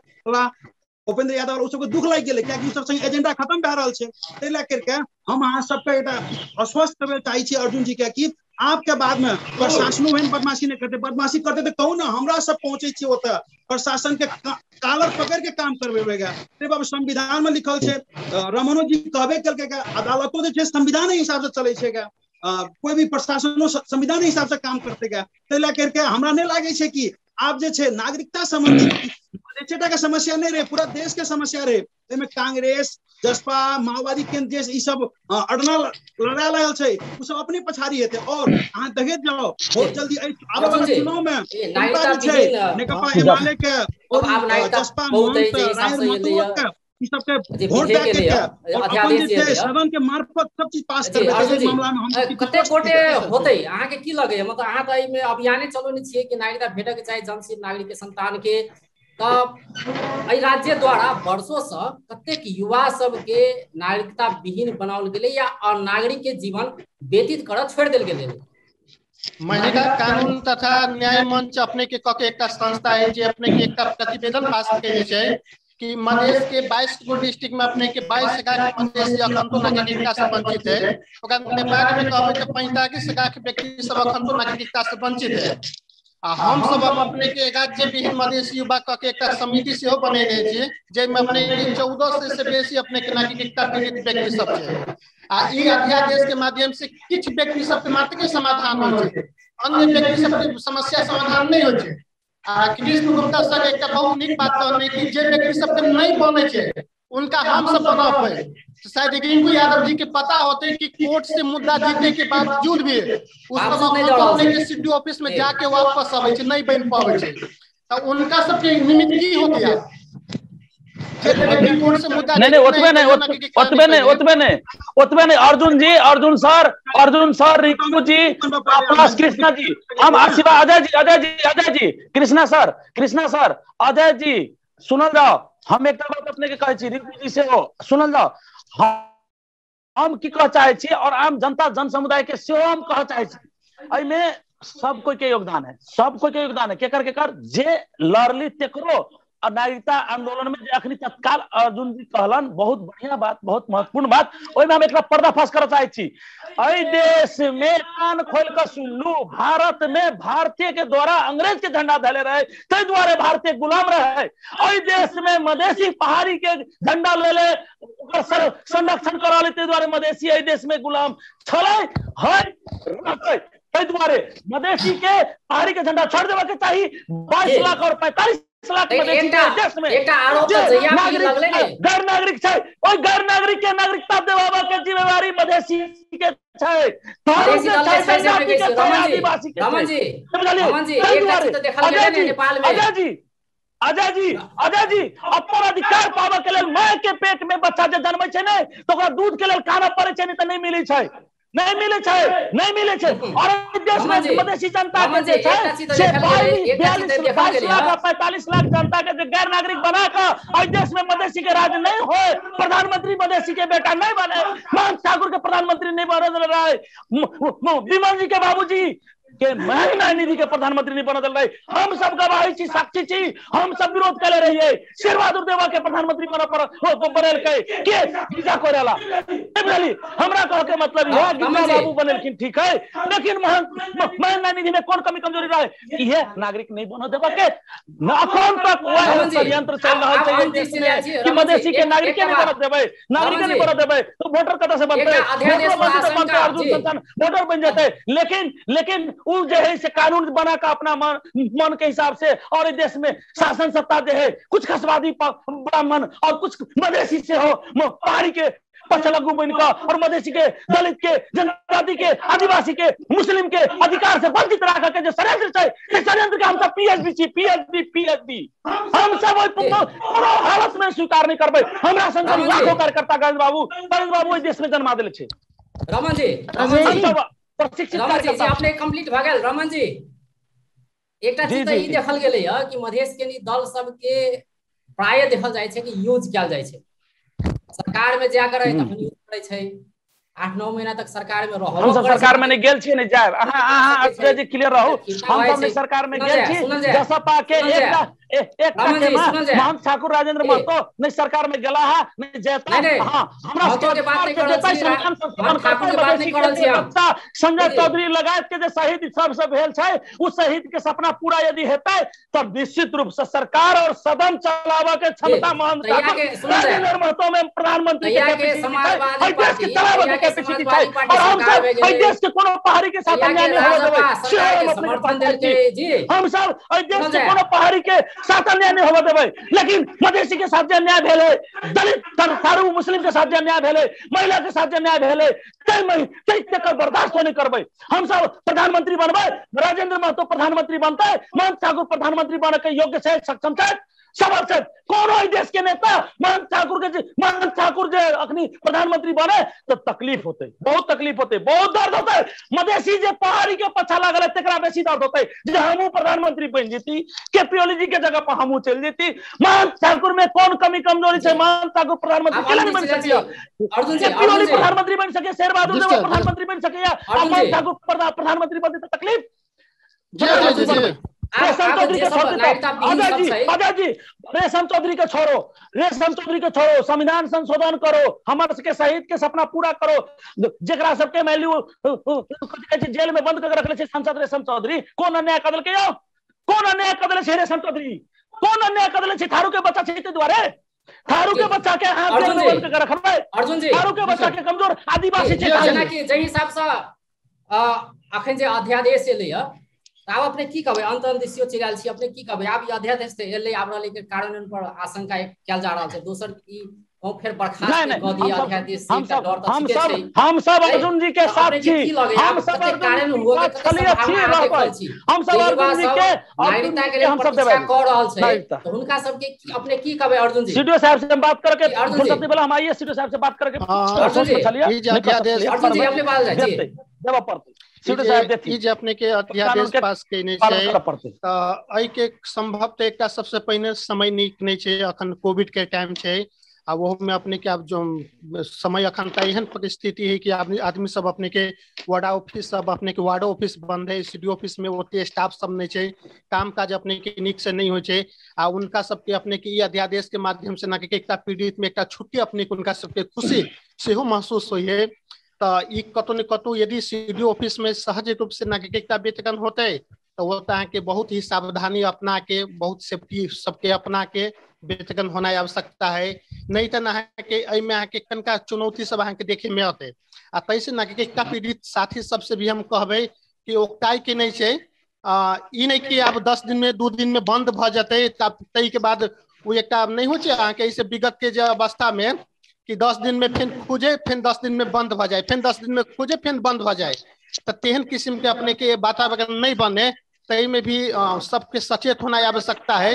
उपेंद्र यादव, ओ सबके दुख लागि गेलै, कियाकि ओ सब संगे एजेंडा खत्म भए रहल छै। ताहि लए करके हम अहाँ सबके एकटा आश्वस्त करय चाहै छी अर्जुन जी के कि आपके बाद में प्रशासनो एहन बदमाशी नहि करतै। बदमाशी करतै तऽ कहू ने, हमरा सब पहुँचै छियै ओतऽ, प्रशासन के कालर पकड़ के काम करबेबै। बाबू संविधान में लिखल छै, रमनो जी कहबे केलकै, अदालतो जे छै संविधान हिसाब से चलै छै, कोई भी प्रशासनो संविधान हिसाब से काम करतै। ताहि लए करके हमरा नहि लागै छै कि आब जे छै नागरिकता संबंधी मधेसेटा के समस्या नहीं रहे, पूरा देश के समस्या रहे। एहिमे कांग्रेस, जसपा, माओवादी केंद्र जे ई सब अड़ना लड़ा लागल छै, ओ सब अपने पछाड़ी हेतै। और अहाँ देखैत जाओ बहुत जल्दी आबै वाला चुनाव में छै नेकपा एमाले के और जसपा, राजेंद्र महतो के ई सबके वोट दए के और अपन जे छै सदन के मार्फत सब चीज पास करबै। मामला में हम कते गोटे होतै अहाँ के की लगैया? मतलब अहाँ तऽ एहिमे अभियाने चलौने छियै कि नागरिकता भेटऽ के चाही जन्मसिद्ध नागरिक के संतान के, तऽ एहि राज्य द्वारा वर्षों से कतेक युवा सबके नागरिकता विहीन बनाओल गेलै या अनागरिक के जीवन व्यतीत करऽ छोड़ि देल गेलै? महिला कानून तथा न्याय मंच अपने के कके एकटा संस्था है जे अपने के एकटा प्रतिवेदन पास कयने छै कि मधेश के 22 गो डिस्ट्रिक्ट में अपने के 22 लाख मधेसी अखन तो नागरिकता से वंचित है। ओकरा नेपाल में कहबै तऽ 45 लाख व्यक्ति सब अखन तो नागरिकता से वंचित है। आ हम सब अपने के राज्य विहीन मधेसी युवा कऽ के एकटा समिति सेहो बनेने छियै, जाहिमे अपने के 14 से बेसी अपने के नागरिकता पीड़ित व्यक्ति सब छै। आ ई अध्यादेश के माध्यम से किछु व्यक्ति सबके मात्र के समाधान होइ छै, अन्य व्यक्ति सबके समस्या समाधान नहि होइ छै। आ कृष्ण गुप्ता सर एकटा बहुत नीक बात कहने कि जे व्यक्ति सबके नहीं बने छै उनका हम सब बनाबै। शायद रिंकू यादव जी के पता होते कि कोर्ट से मुद्दा जीते के बावजूद भी अपने के सीडीओ ऑफिस में जाके वापस आबै छै, नहीं बन पाबै छै, तो उनका सबके निमित्त की होते है? नहीं नहीं, ओतबे नहीं, ओतबे नहीं, ओतबे नहीं, ओतबे नहीं। Arjun ji, Arjun sir, Arjun sir, Rinku ji, plus Krishna ji, हम आशीर्वाद, Ajay ji, Ajay ji, Ajay ji, Krishna sir, Krishna sir, Ajay ji, सुनल जाओ। हम एकटा बात अपने के कहै छी, रिंकू जी सेहो सुनल जाओ। हम की कह चाहै छी और आम जनता जन समुदाय के सेहो हम कह चाहै छी, एहिमे सब कोई के योगदान है, सब कोई के योगदान है। केकर केकर जे लड़ली तेकरो और नागरिकता आंदोलन में जे अखनी तत्काल अर्जुन जी कहलन, बहुत बढ़िया बात, बहुत महत्वपूर्ण बात। ओहिमे हम एकरा पर्दाफाश करऽ चाहै छी। एहि देश में कान खोल कऽ सुनलू, भारत में भारतीय के द्वारा अंग्रेज के झंडा धले रहे, ताहि दुआरे भारतीय गुलाम रहे। एहि देश में मधेसी पहाड़ी के झंडा लेले, ओकर संरक्षण करऽ, ताहि दुआरे मधेसी एहि देश में गुलाम छलै, है, रहतै। ताहि दुआरे मधेसी के पहाड़ी के झंडा छोड़ देबा के चाही। 22 लाख और 45 लाख देश में गैर नागरिक छै, ओहि गैर नागरिक के नागरिकता देबाबा के जिम्मेवारी मधेसी के छै, आदिवासी के। अजय जी, अजय जी, अजय जी, अपन अधिकार पाबऽ के लेल माय के पेट में बच्चा जे जन्मै छै ने तऽ ओकरा दूध के लेल कानऽ पड़ै छै, नहि तऽ नहि मिलै छै, नहीं मिले छै, नहीं मिले छै। और देश में मधेसी जनता के जे छै से 22 लाख 45 लाख जनता के जे गैर नागरिक बना के एहि देश में मधेसी के राज नहीं होए, प्रधानमंत्री मधेसी के बेटा नहीं बने, महंत ठाकुर के प्रधानमंत्री नहीं बनल रहे, विमल जी के बाबूजी के महेंद्र निधि के प्रधानमंत्री नहीं बनल रहे। हम सब गवाही छी, साक्षी छी, हम सब विरोध कले रहिए। शेरबहादुर देवा के प्रधानमंत्री बनेलकै के गिरिजा कोइराला, बुझली? हमरा कह के मतलब यह गिरिजा बाबू बनेलखिन ठीक है, लेकिन महेंद्र निधि में कौन कमी कमजोरी रहे? इहे नागरिक नहीं बन देवा के अखन तक वह षड्यंत्र चल रहल छै देश में कि मधेसी के नागरिक नहीं बन देबै, नागरिक नहीं बन देबै तो वोटर कतऽ से बनतै? बनतै अर्जुन संतान वोटर बन जेतै, लेकिन लेकिन जो है से कानून बना का अपना मन के हिसाब से और देश में शासन सत्ता जो है कुछ खसवादी ब्राह्मण और कुछ मधेसी से हो पहाड़ी के पछलग्गू बन का और मधेसी के दलित के जनजाति के आदिवासी के मुस्लिम के अधिकार से वंचित रख के जो षड्यंत्र छै, षड्यंत्र के हम सब पीएचडी छी, पीएचडी पीएचडी हम सब कोनो हालत में स्वीकार नहीं करबै। हमरा संग लाखों कार्यकर्ता गणेश बाबू, गणेश बाबू देश में जन्मा देले छै। रमन जी, रमन जी अपने कंप्लीट भ गेल। रमन जी, एकटा चीज तऽ ई देखल गेलै ह कि मधेश के दल सबके प्राय देखल जाइ छै कि यूज कयल जाइ छै, सरकार में जा कर तखन यूज करै छै, 8-9 महीना तक सरकार में रहल। हम सब सरकार में नहीं गेल छी, नहीं जायब। अहाँ अहाँ अजय जी क्लियर रहू, हम सब नहीं सरकार में गेल छी। जसपा के एकटा एकटा के महंत ठाकुर राजेंद्र महतो नहीं सरकार में गेला है, नहीं जेता। हां, हमरा के बात नहीं करल छी, संविधान करल छी। संजय चौधरी लगायत के जे शहीद सब सब भेल छै, उ शहीद के सपना पूरा यदि हेतै तब निश्चित रूप से सरकार और सदन चलावे के क्षमता महंत ठाकुर राजेंद्र महतो में प्रधानमंत्री के कैपेसिटी देश के चलावे के कैपेसिटी छै। और हम सब एहि देश के कोनो पहाड़ी के साथ अन्याय नहीं होवे देबै, समर्थन देलकै जी। हम सब एहि देश के कोनो पहाड़ी के साथ अन्याय नहीं होवे देबै, लेकिन मधेसी के साथ जे अन्याय भेलै, दलित थारू मुस्लिम के साथ जे अन्याय भेलै, महिला के साथ जे अन्याय भेलै, तै तकर बर्दाश्त नहीं करबै। हम सब प्रधानमंत्री बनबै, राजेंद्र महतो प्रधानमंत्री बनतै, महंत ठाकुर प्रधानमंत्री बने के योग्य छै, सक्षम छै, सबल छै। कोनो देश के नेता महंत ठाकुर के महंत ठाकुर जे अखनी प्रधानमंत्री बने तो तकलीफ होते, बहुत तकलीफ होते, बहुत दर्द होते। मधेसी जे पहाड़ी के पछा लागल है तेकरा बेसी दर्द होते जे हमहू प्रधानमंत्री बन जेती, केपी ओली जी के जगह पर हमहू चल जेती। महंत ठाकुर में कौन कमी कमजोरी छै? महंत ठाकुर प्रधानमंत्री केना नहीं बन सकैया? केपी ओली प्रधानमंत्री बन सके, शेरबहादुर देवा प्रधानमंत्री बन सकैया, महंत ठाकुर प्रधानमंत्री बनते तो तकलीफ। रेशम चौधरी के छोड़, अजय जी रेशम चौधरी के छोड़ो, रेशम चौधरी के छोड़ो, संविधान संशोधन करो, हमर सबके शहीद के सपना पूरा करो। जेकरा सबके मान लियो जेल में बंद करके रखले छै सांसद रेशम चौधरी, कोन अन्याय कर देलकै यौ? कोन अन्याय कर देले छै रेशम चौधरी? कोन अन्याय कर देले छै? थारू के बच्चा छै ताहि दुआरे थारू के बच्चा के हाथ जेल में बंद करके रखबै? अर्जुन जी, थारू के बच्चा के कमजोर आदिवासी छै। जेनाकि जाहि हिसाब सँ अखन जे अध्यादेश एलै ह, आब अपने की कहबै? अंत अंत दिसियो चलि आयल छी, अपने की कहबै? आब ई अध्यादेश एलै, आब रहलै के कानून पर आशंका कयल जा रहल छै। दोसर ई फेर बर्खास्त कऽ दिया अध्यादेश से डर तऽ ठीके छै। हम सब अर्जुन जी के साथ छी, हम सब अर्जुन जी के साथ छी रहबै, हम सब अर्जुन जी के नागरिकता के लेल प्रतीक्षा कऽ रहल छै, तऽ हुनका सबके अपने की कहबै अर्जुन जी? सीडीओ साहब से हम बात करके फुर्सत नहीं भेल, हम आइए सीडीओ साहब से बात करके अर्जुन जी अपने बात जाइ छी देबऽ पड़तै। ई जे अपने के अध्यादेश पास केने छै तऽ एहि के संभव तऽ एकटा सबसे पहिने समय नीक नहि छै, अखन कोविड के टाइम छै, आ ओहो में अपने के आब जो समय अखन तऽ एहन परिस्थिति है कि आदमी सब अपने के वार्ड ऑफिस सब अपने के वार्डो ऑफिस बंद है, सी डी ऑफिस में ओते स्टाफ सब नहीं छै, काम काज अपने के नीक से नहीं होइ छै। आ उनका सबके अपने के ई अध्यादेश के माध्यम से ना कि एकटा पीड़ित में एकटा छुट्टी अपने के उनका सबके खुशी सेहो महसूस होइ है। तऽ ई कतौ ने कतौ यदि सी डी ऑफिस में सहज रूप से ना कि एकटा वेतन होतै तऽ ओ तऽ अहाँके बहुत ही सावधानी अपना के, बहुत सेफ्टी सबके अपना के वेतन होना आवश्यकता है। नहीं तऽ अहाँके एहिमे अहाँके कनिका चुनौती सब अहाँके देखे में अतै। आ ताहिसँ ना कि एकटा पीड़ित साथी सबसे भी हम कहबै कि ओकताइ के नहीं छै, ई नहि कि आब 10 दिन में 2 दिन में बंद भऽ जेतै तब ताहिके बाद ओ एकटा नहि होइ छै अहाँके एहिसँ विगत के जे अवस्था में कि 10 दिन में फेन खुजे, फेन 10 दिन में बंद भऽ जाए, फेन 10 दिन में खुजे, फेन बंद भऽ जाए, तऽ तेहन किस्म के अपने के वातावरण नहीं बने, ताहि में भी सबके सचेत होना आवश्यकता है।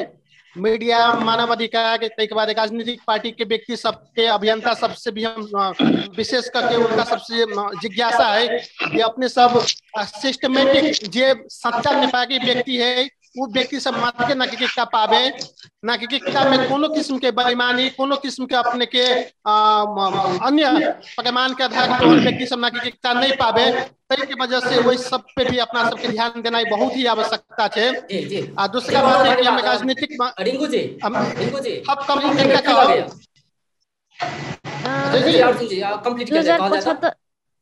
मीडिया, मानवाधिकार के, ताहिके बाद राजनीतिक पार्टी के व्यक्ति सबके, अभियंता सबसे भी हम विशेष करके उनका सबसे जिज्ञासा है कि अपने सब सिस्टमेटिक जे सच्चा नेपाली व्यक्ति है वो व्यक्ति सब मात्र के नागरिकता पावे, नागरिकता में कोनो किस्म के बेईमानी, कोनो किस्म के अपने के अन्य प्रमाण के आधार पर व्यक्ति सब नागरिकता नहीं पावे, ताहि के वजह से वही सब पे भी अपना सबके ध्यान देना बहुत ही आवश्यकता है। आ दूसरा बात है कि हम राजनीतिक रिंकू जी अब कम कंप्लीट कर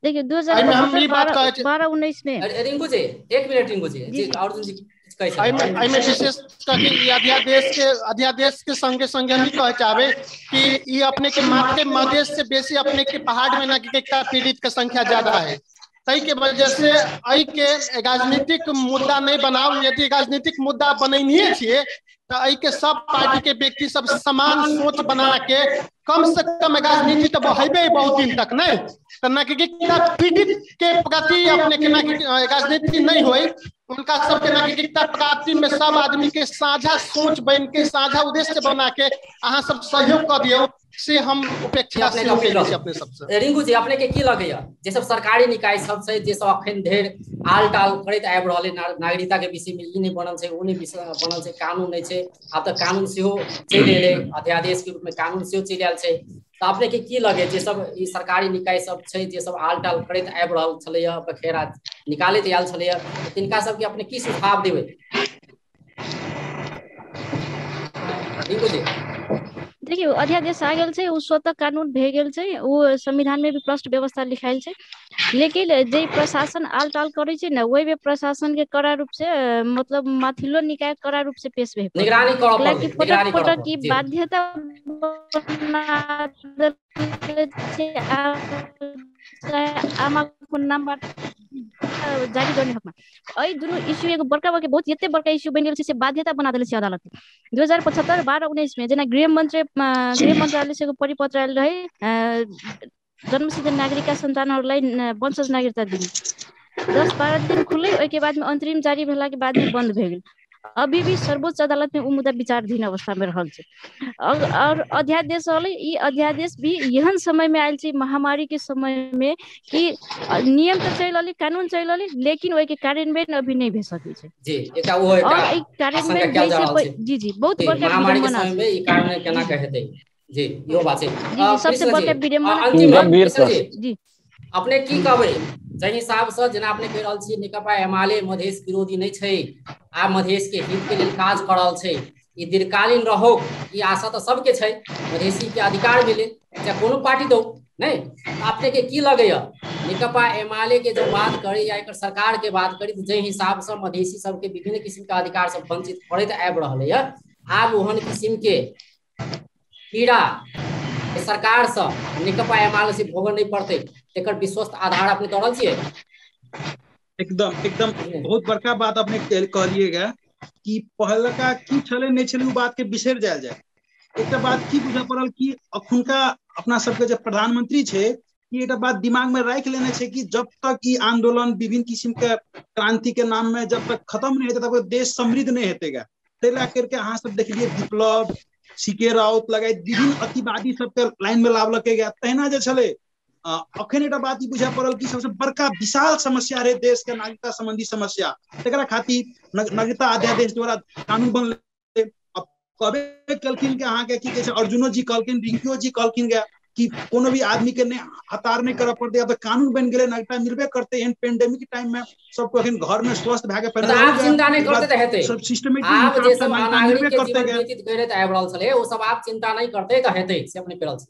देखिए 2012-19 में रिंकू जी एक मिनट, रिंकू जी जी अर्जुन जी एहिमे विशेष करके ई अध्यादेश के संगे संगे हम कहे चाहबे कि ई अपने के मात्र मधेश से बेसी अपने के पहाड़ में नागरिकता पीड़ित के संख्या ज्यादा है, ताहि के वजह से एहि के राजनीतिक मुद्दा नहीं बनाओ। यदि राजनीतिक मुद्दा बनैनिये छियै तो एहि के सब पार्टी के व्यक्ति सब समान सोच बना के कम से कम राजनीति तो बहेबे बहुत दिन तक नहीं, तो नागरिकता पीड़ित के प्रति अपने के राजनीति नहीं होई, उनका सबके नागरिकता प्राप्ति में सब आदमी के साझा सोच बन के साझा उद्देश्य बना के अहाँ सब सहयोग कर दियौ, से हम उपेक्षा से अपने सबसे। रिंकू जी अपने के की लगैया जे सब सरकारी निकाय सब छै जे सब अखन धरि आल टाल करैत आबि रहल नागरिकता के विषय में, ई नहि बनल छै ओ नहि बनल छै, कानून नहि छै, आब तऽ कानून सेहो चलि एलै, अध्यादेश के रूप में कानून सेहो चलि आयल छै, तऽ अपने के की लगे जे सब ई सरकारी निकाय सब छै जे सब आल टाल करैत आबि रहल छलैया, बखेरा निकालैत आयल छलैया, तिनका सबके अपने की सुझाव देबै? रिंकू जी देखियौ अध्यादेश आ गेल छै, ओ स्वतः कानून भए गेल छै, ओ संविधान में भी स्पष्ट व्यवस्था लिखायल छै, लेकिन जे प्रशासन आल टाल करै छै ने ओहिमे प्रशासन के कड़ा रूप से मतलब माथिलो निकाय कड़ा रूप से पेश भेल, निगरानी करऽ पड़तै, फटक फटक की बाध्यता बना छै, आमा नाम जारी गर्ने हकमा एहि दुनू इश्यू एगो बड़का बड़का बहुत एते बड़का इश्यू बनि गेल छै से बाध्यता बना देले छै अदालत। 2075 12-19 में जेना गृह मन्त्रालय से एगो परिपत्र आयल रहे जन्मसिद्ध नागरिकका सन्तानहरूलाई वंशज नागरिकता दिने, 10-12 दिन खुललै, ओहिके बाद में अंतरिम जारी भेला के बाद में बंद भए गेल। अभी भी सर्वोच्च अदालत में उ मुद्दा विचाराधीन अवस्था में रहल छै। और अध्यादेश अलै, ई अध्यादेश भी एहन समय में आयल छै महामारी के समय में कि नियम तऽ चलि रहलै, कानून चलि रहलै, लेकिन ओहिके कार्यान्वयन अभी नहि भए सकै छै। जी एकटा ओ एकटा कार्यान्वयन भए जी जी बहुत बड़का महामारी के समय में ई कार्यान्वयन केना के हेतै, जी इहो बात छै। जी सबसे बड़का विडंबना गंभीर प्रश्न। जी अपने की कहबै जाहि हिसाब से जेना अपने कहि रहल छियै नेकपा एमाले मधेश विरोधी नहि छै, आ मधेश के हित के लेल काज कर रहल छै, ई दीर्घकालीन रहो ई आशा तऽ सबके छै, मधेसी के अधिकार मिले चाहे कोनो पार्टी दो नहीं, अपने के की लगैया नेकपा एमाले के जब बात करी या एकर सरकार के बात करी जाहि हिसाब से मधेसी सबके विभिन्न किस्म के अधिकार सब वंचित करैत आबि रहल है, आब ओहन किस्म के पीड़ा सरकार से नेकपा एमाले से भोगऽ नहीं पड़तै, एकर विश्वस्त आधार अपने दऽ रहल छियै? एकदम एकदम बहुत बड़का बात अपने कहलिएगा कि पहलका की छलै नहि छलै ओ बात के बिसरि जायल जाय। एकटा बात की बुझऽ पड़ल कि अखुनका अपना सबके जे प्रधानमंत्री छै कि एकटा बात दिमाग में राखि लेने छै कि जब तक ई आंदोलन विभिन्न किस्म के क्रांति के नाम में जब तक खत्म नहीं हेतै तब तक देश समृद्ध नहीं हेतैगा। ताहि लए करके अहाँ सब देखलियै विप्लव, सीके राउत लगाइत विभिन्न अतिवादी सबके लाइन में लाबलकै गया। तहिना जे छलै अखन एकटा बात ई बुझा पड़ल कि सबसे बड़का विशाल समस्या रहे देश के नागरिकता संबंधी समस्या, तकरा खातिर नागरिकता अध्यादेश द्वारा कानून बनलै। अब कहबे केलखिन कि अहाँके की कहै छै अर्जुनो जी कहलखिन, रिंकियो जी कहलखिन गया कि कोनो भी आदमी के नहि हतार नहि करऽ पड़तै, आब तऽ कानून बनि गेलै नागरिकता मिलबे करतै। एहन पेंडेमिक टाइम में सबको अखन घर में स्वस्थ भए के पहिले आब चिंता नहि करतै तऽ हेतै, सब सिस्टमेटिक आब जे सब अनागरिक के जीवन व्यतीत करैत आबि रहल छलै ओ सब आब चिंता नहि करतै तऽ हेतै, से अपने कहल छी।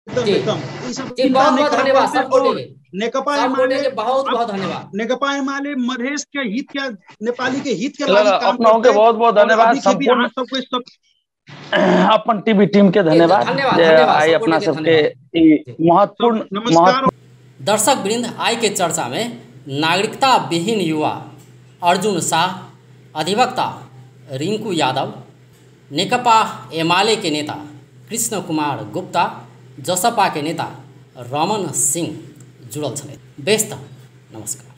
एकदम एकदम ई सब जी बहुत बहुत धन्यवाद सब गोटे के, नेकपा एमाले बहुत बहुत धन्यवाद। नेकपा एमाले मधेश के हित के नेपाली के हित के लागि काम अपनों के बहुत बहुत धन्यवाद, संपूर्ण सबको अपन टीवी टीम के धन्यवाद आई अपना सबके महत्वपूर्ण। नमस्कार दर्शक वृंद, आई के चर्चा में नागरिकता विहीन युवा अर्जुन शाह, अधिवक्ता रिंकू यादव, नेकपा एमाले के नेता कृष्ण कुमार गुप्ता, जसपा के नेता रमन सिंह जुड़ल छलै। बेस त नमस्कार।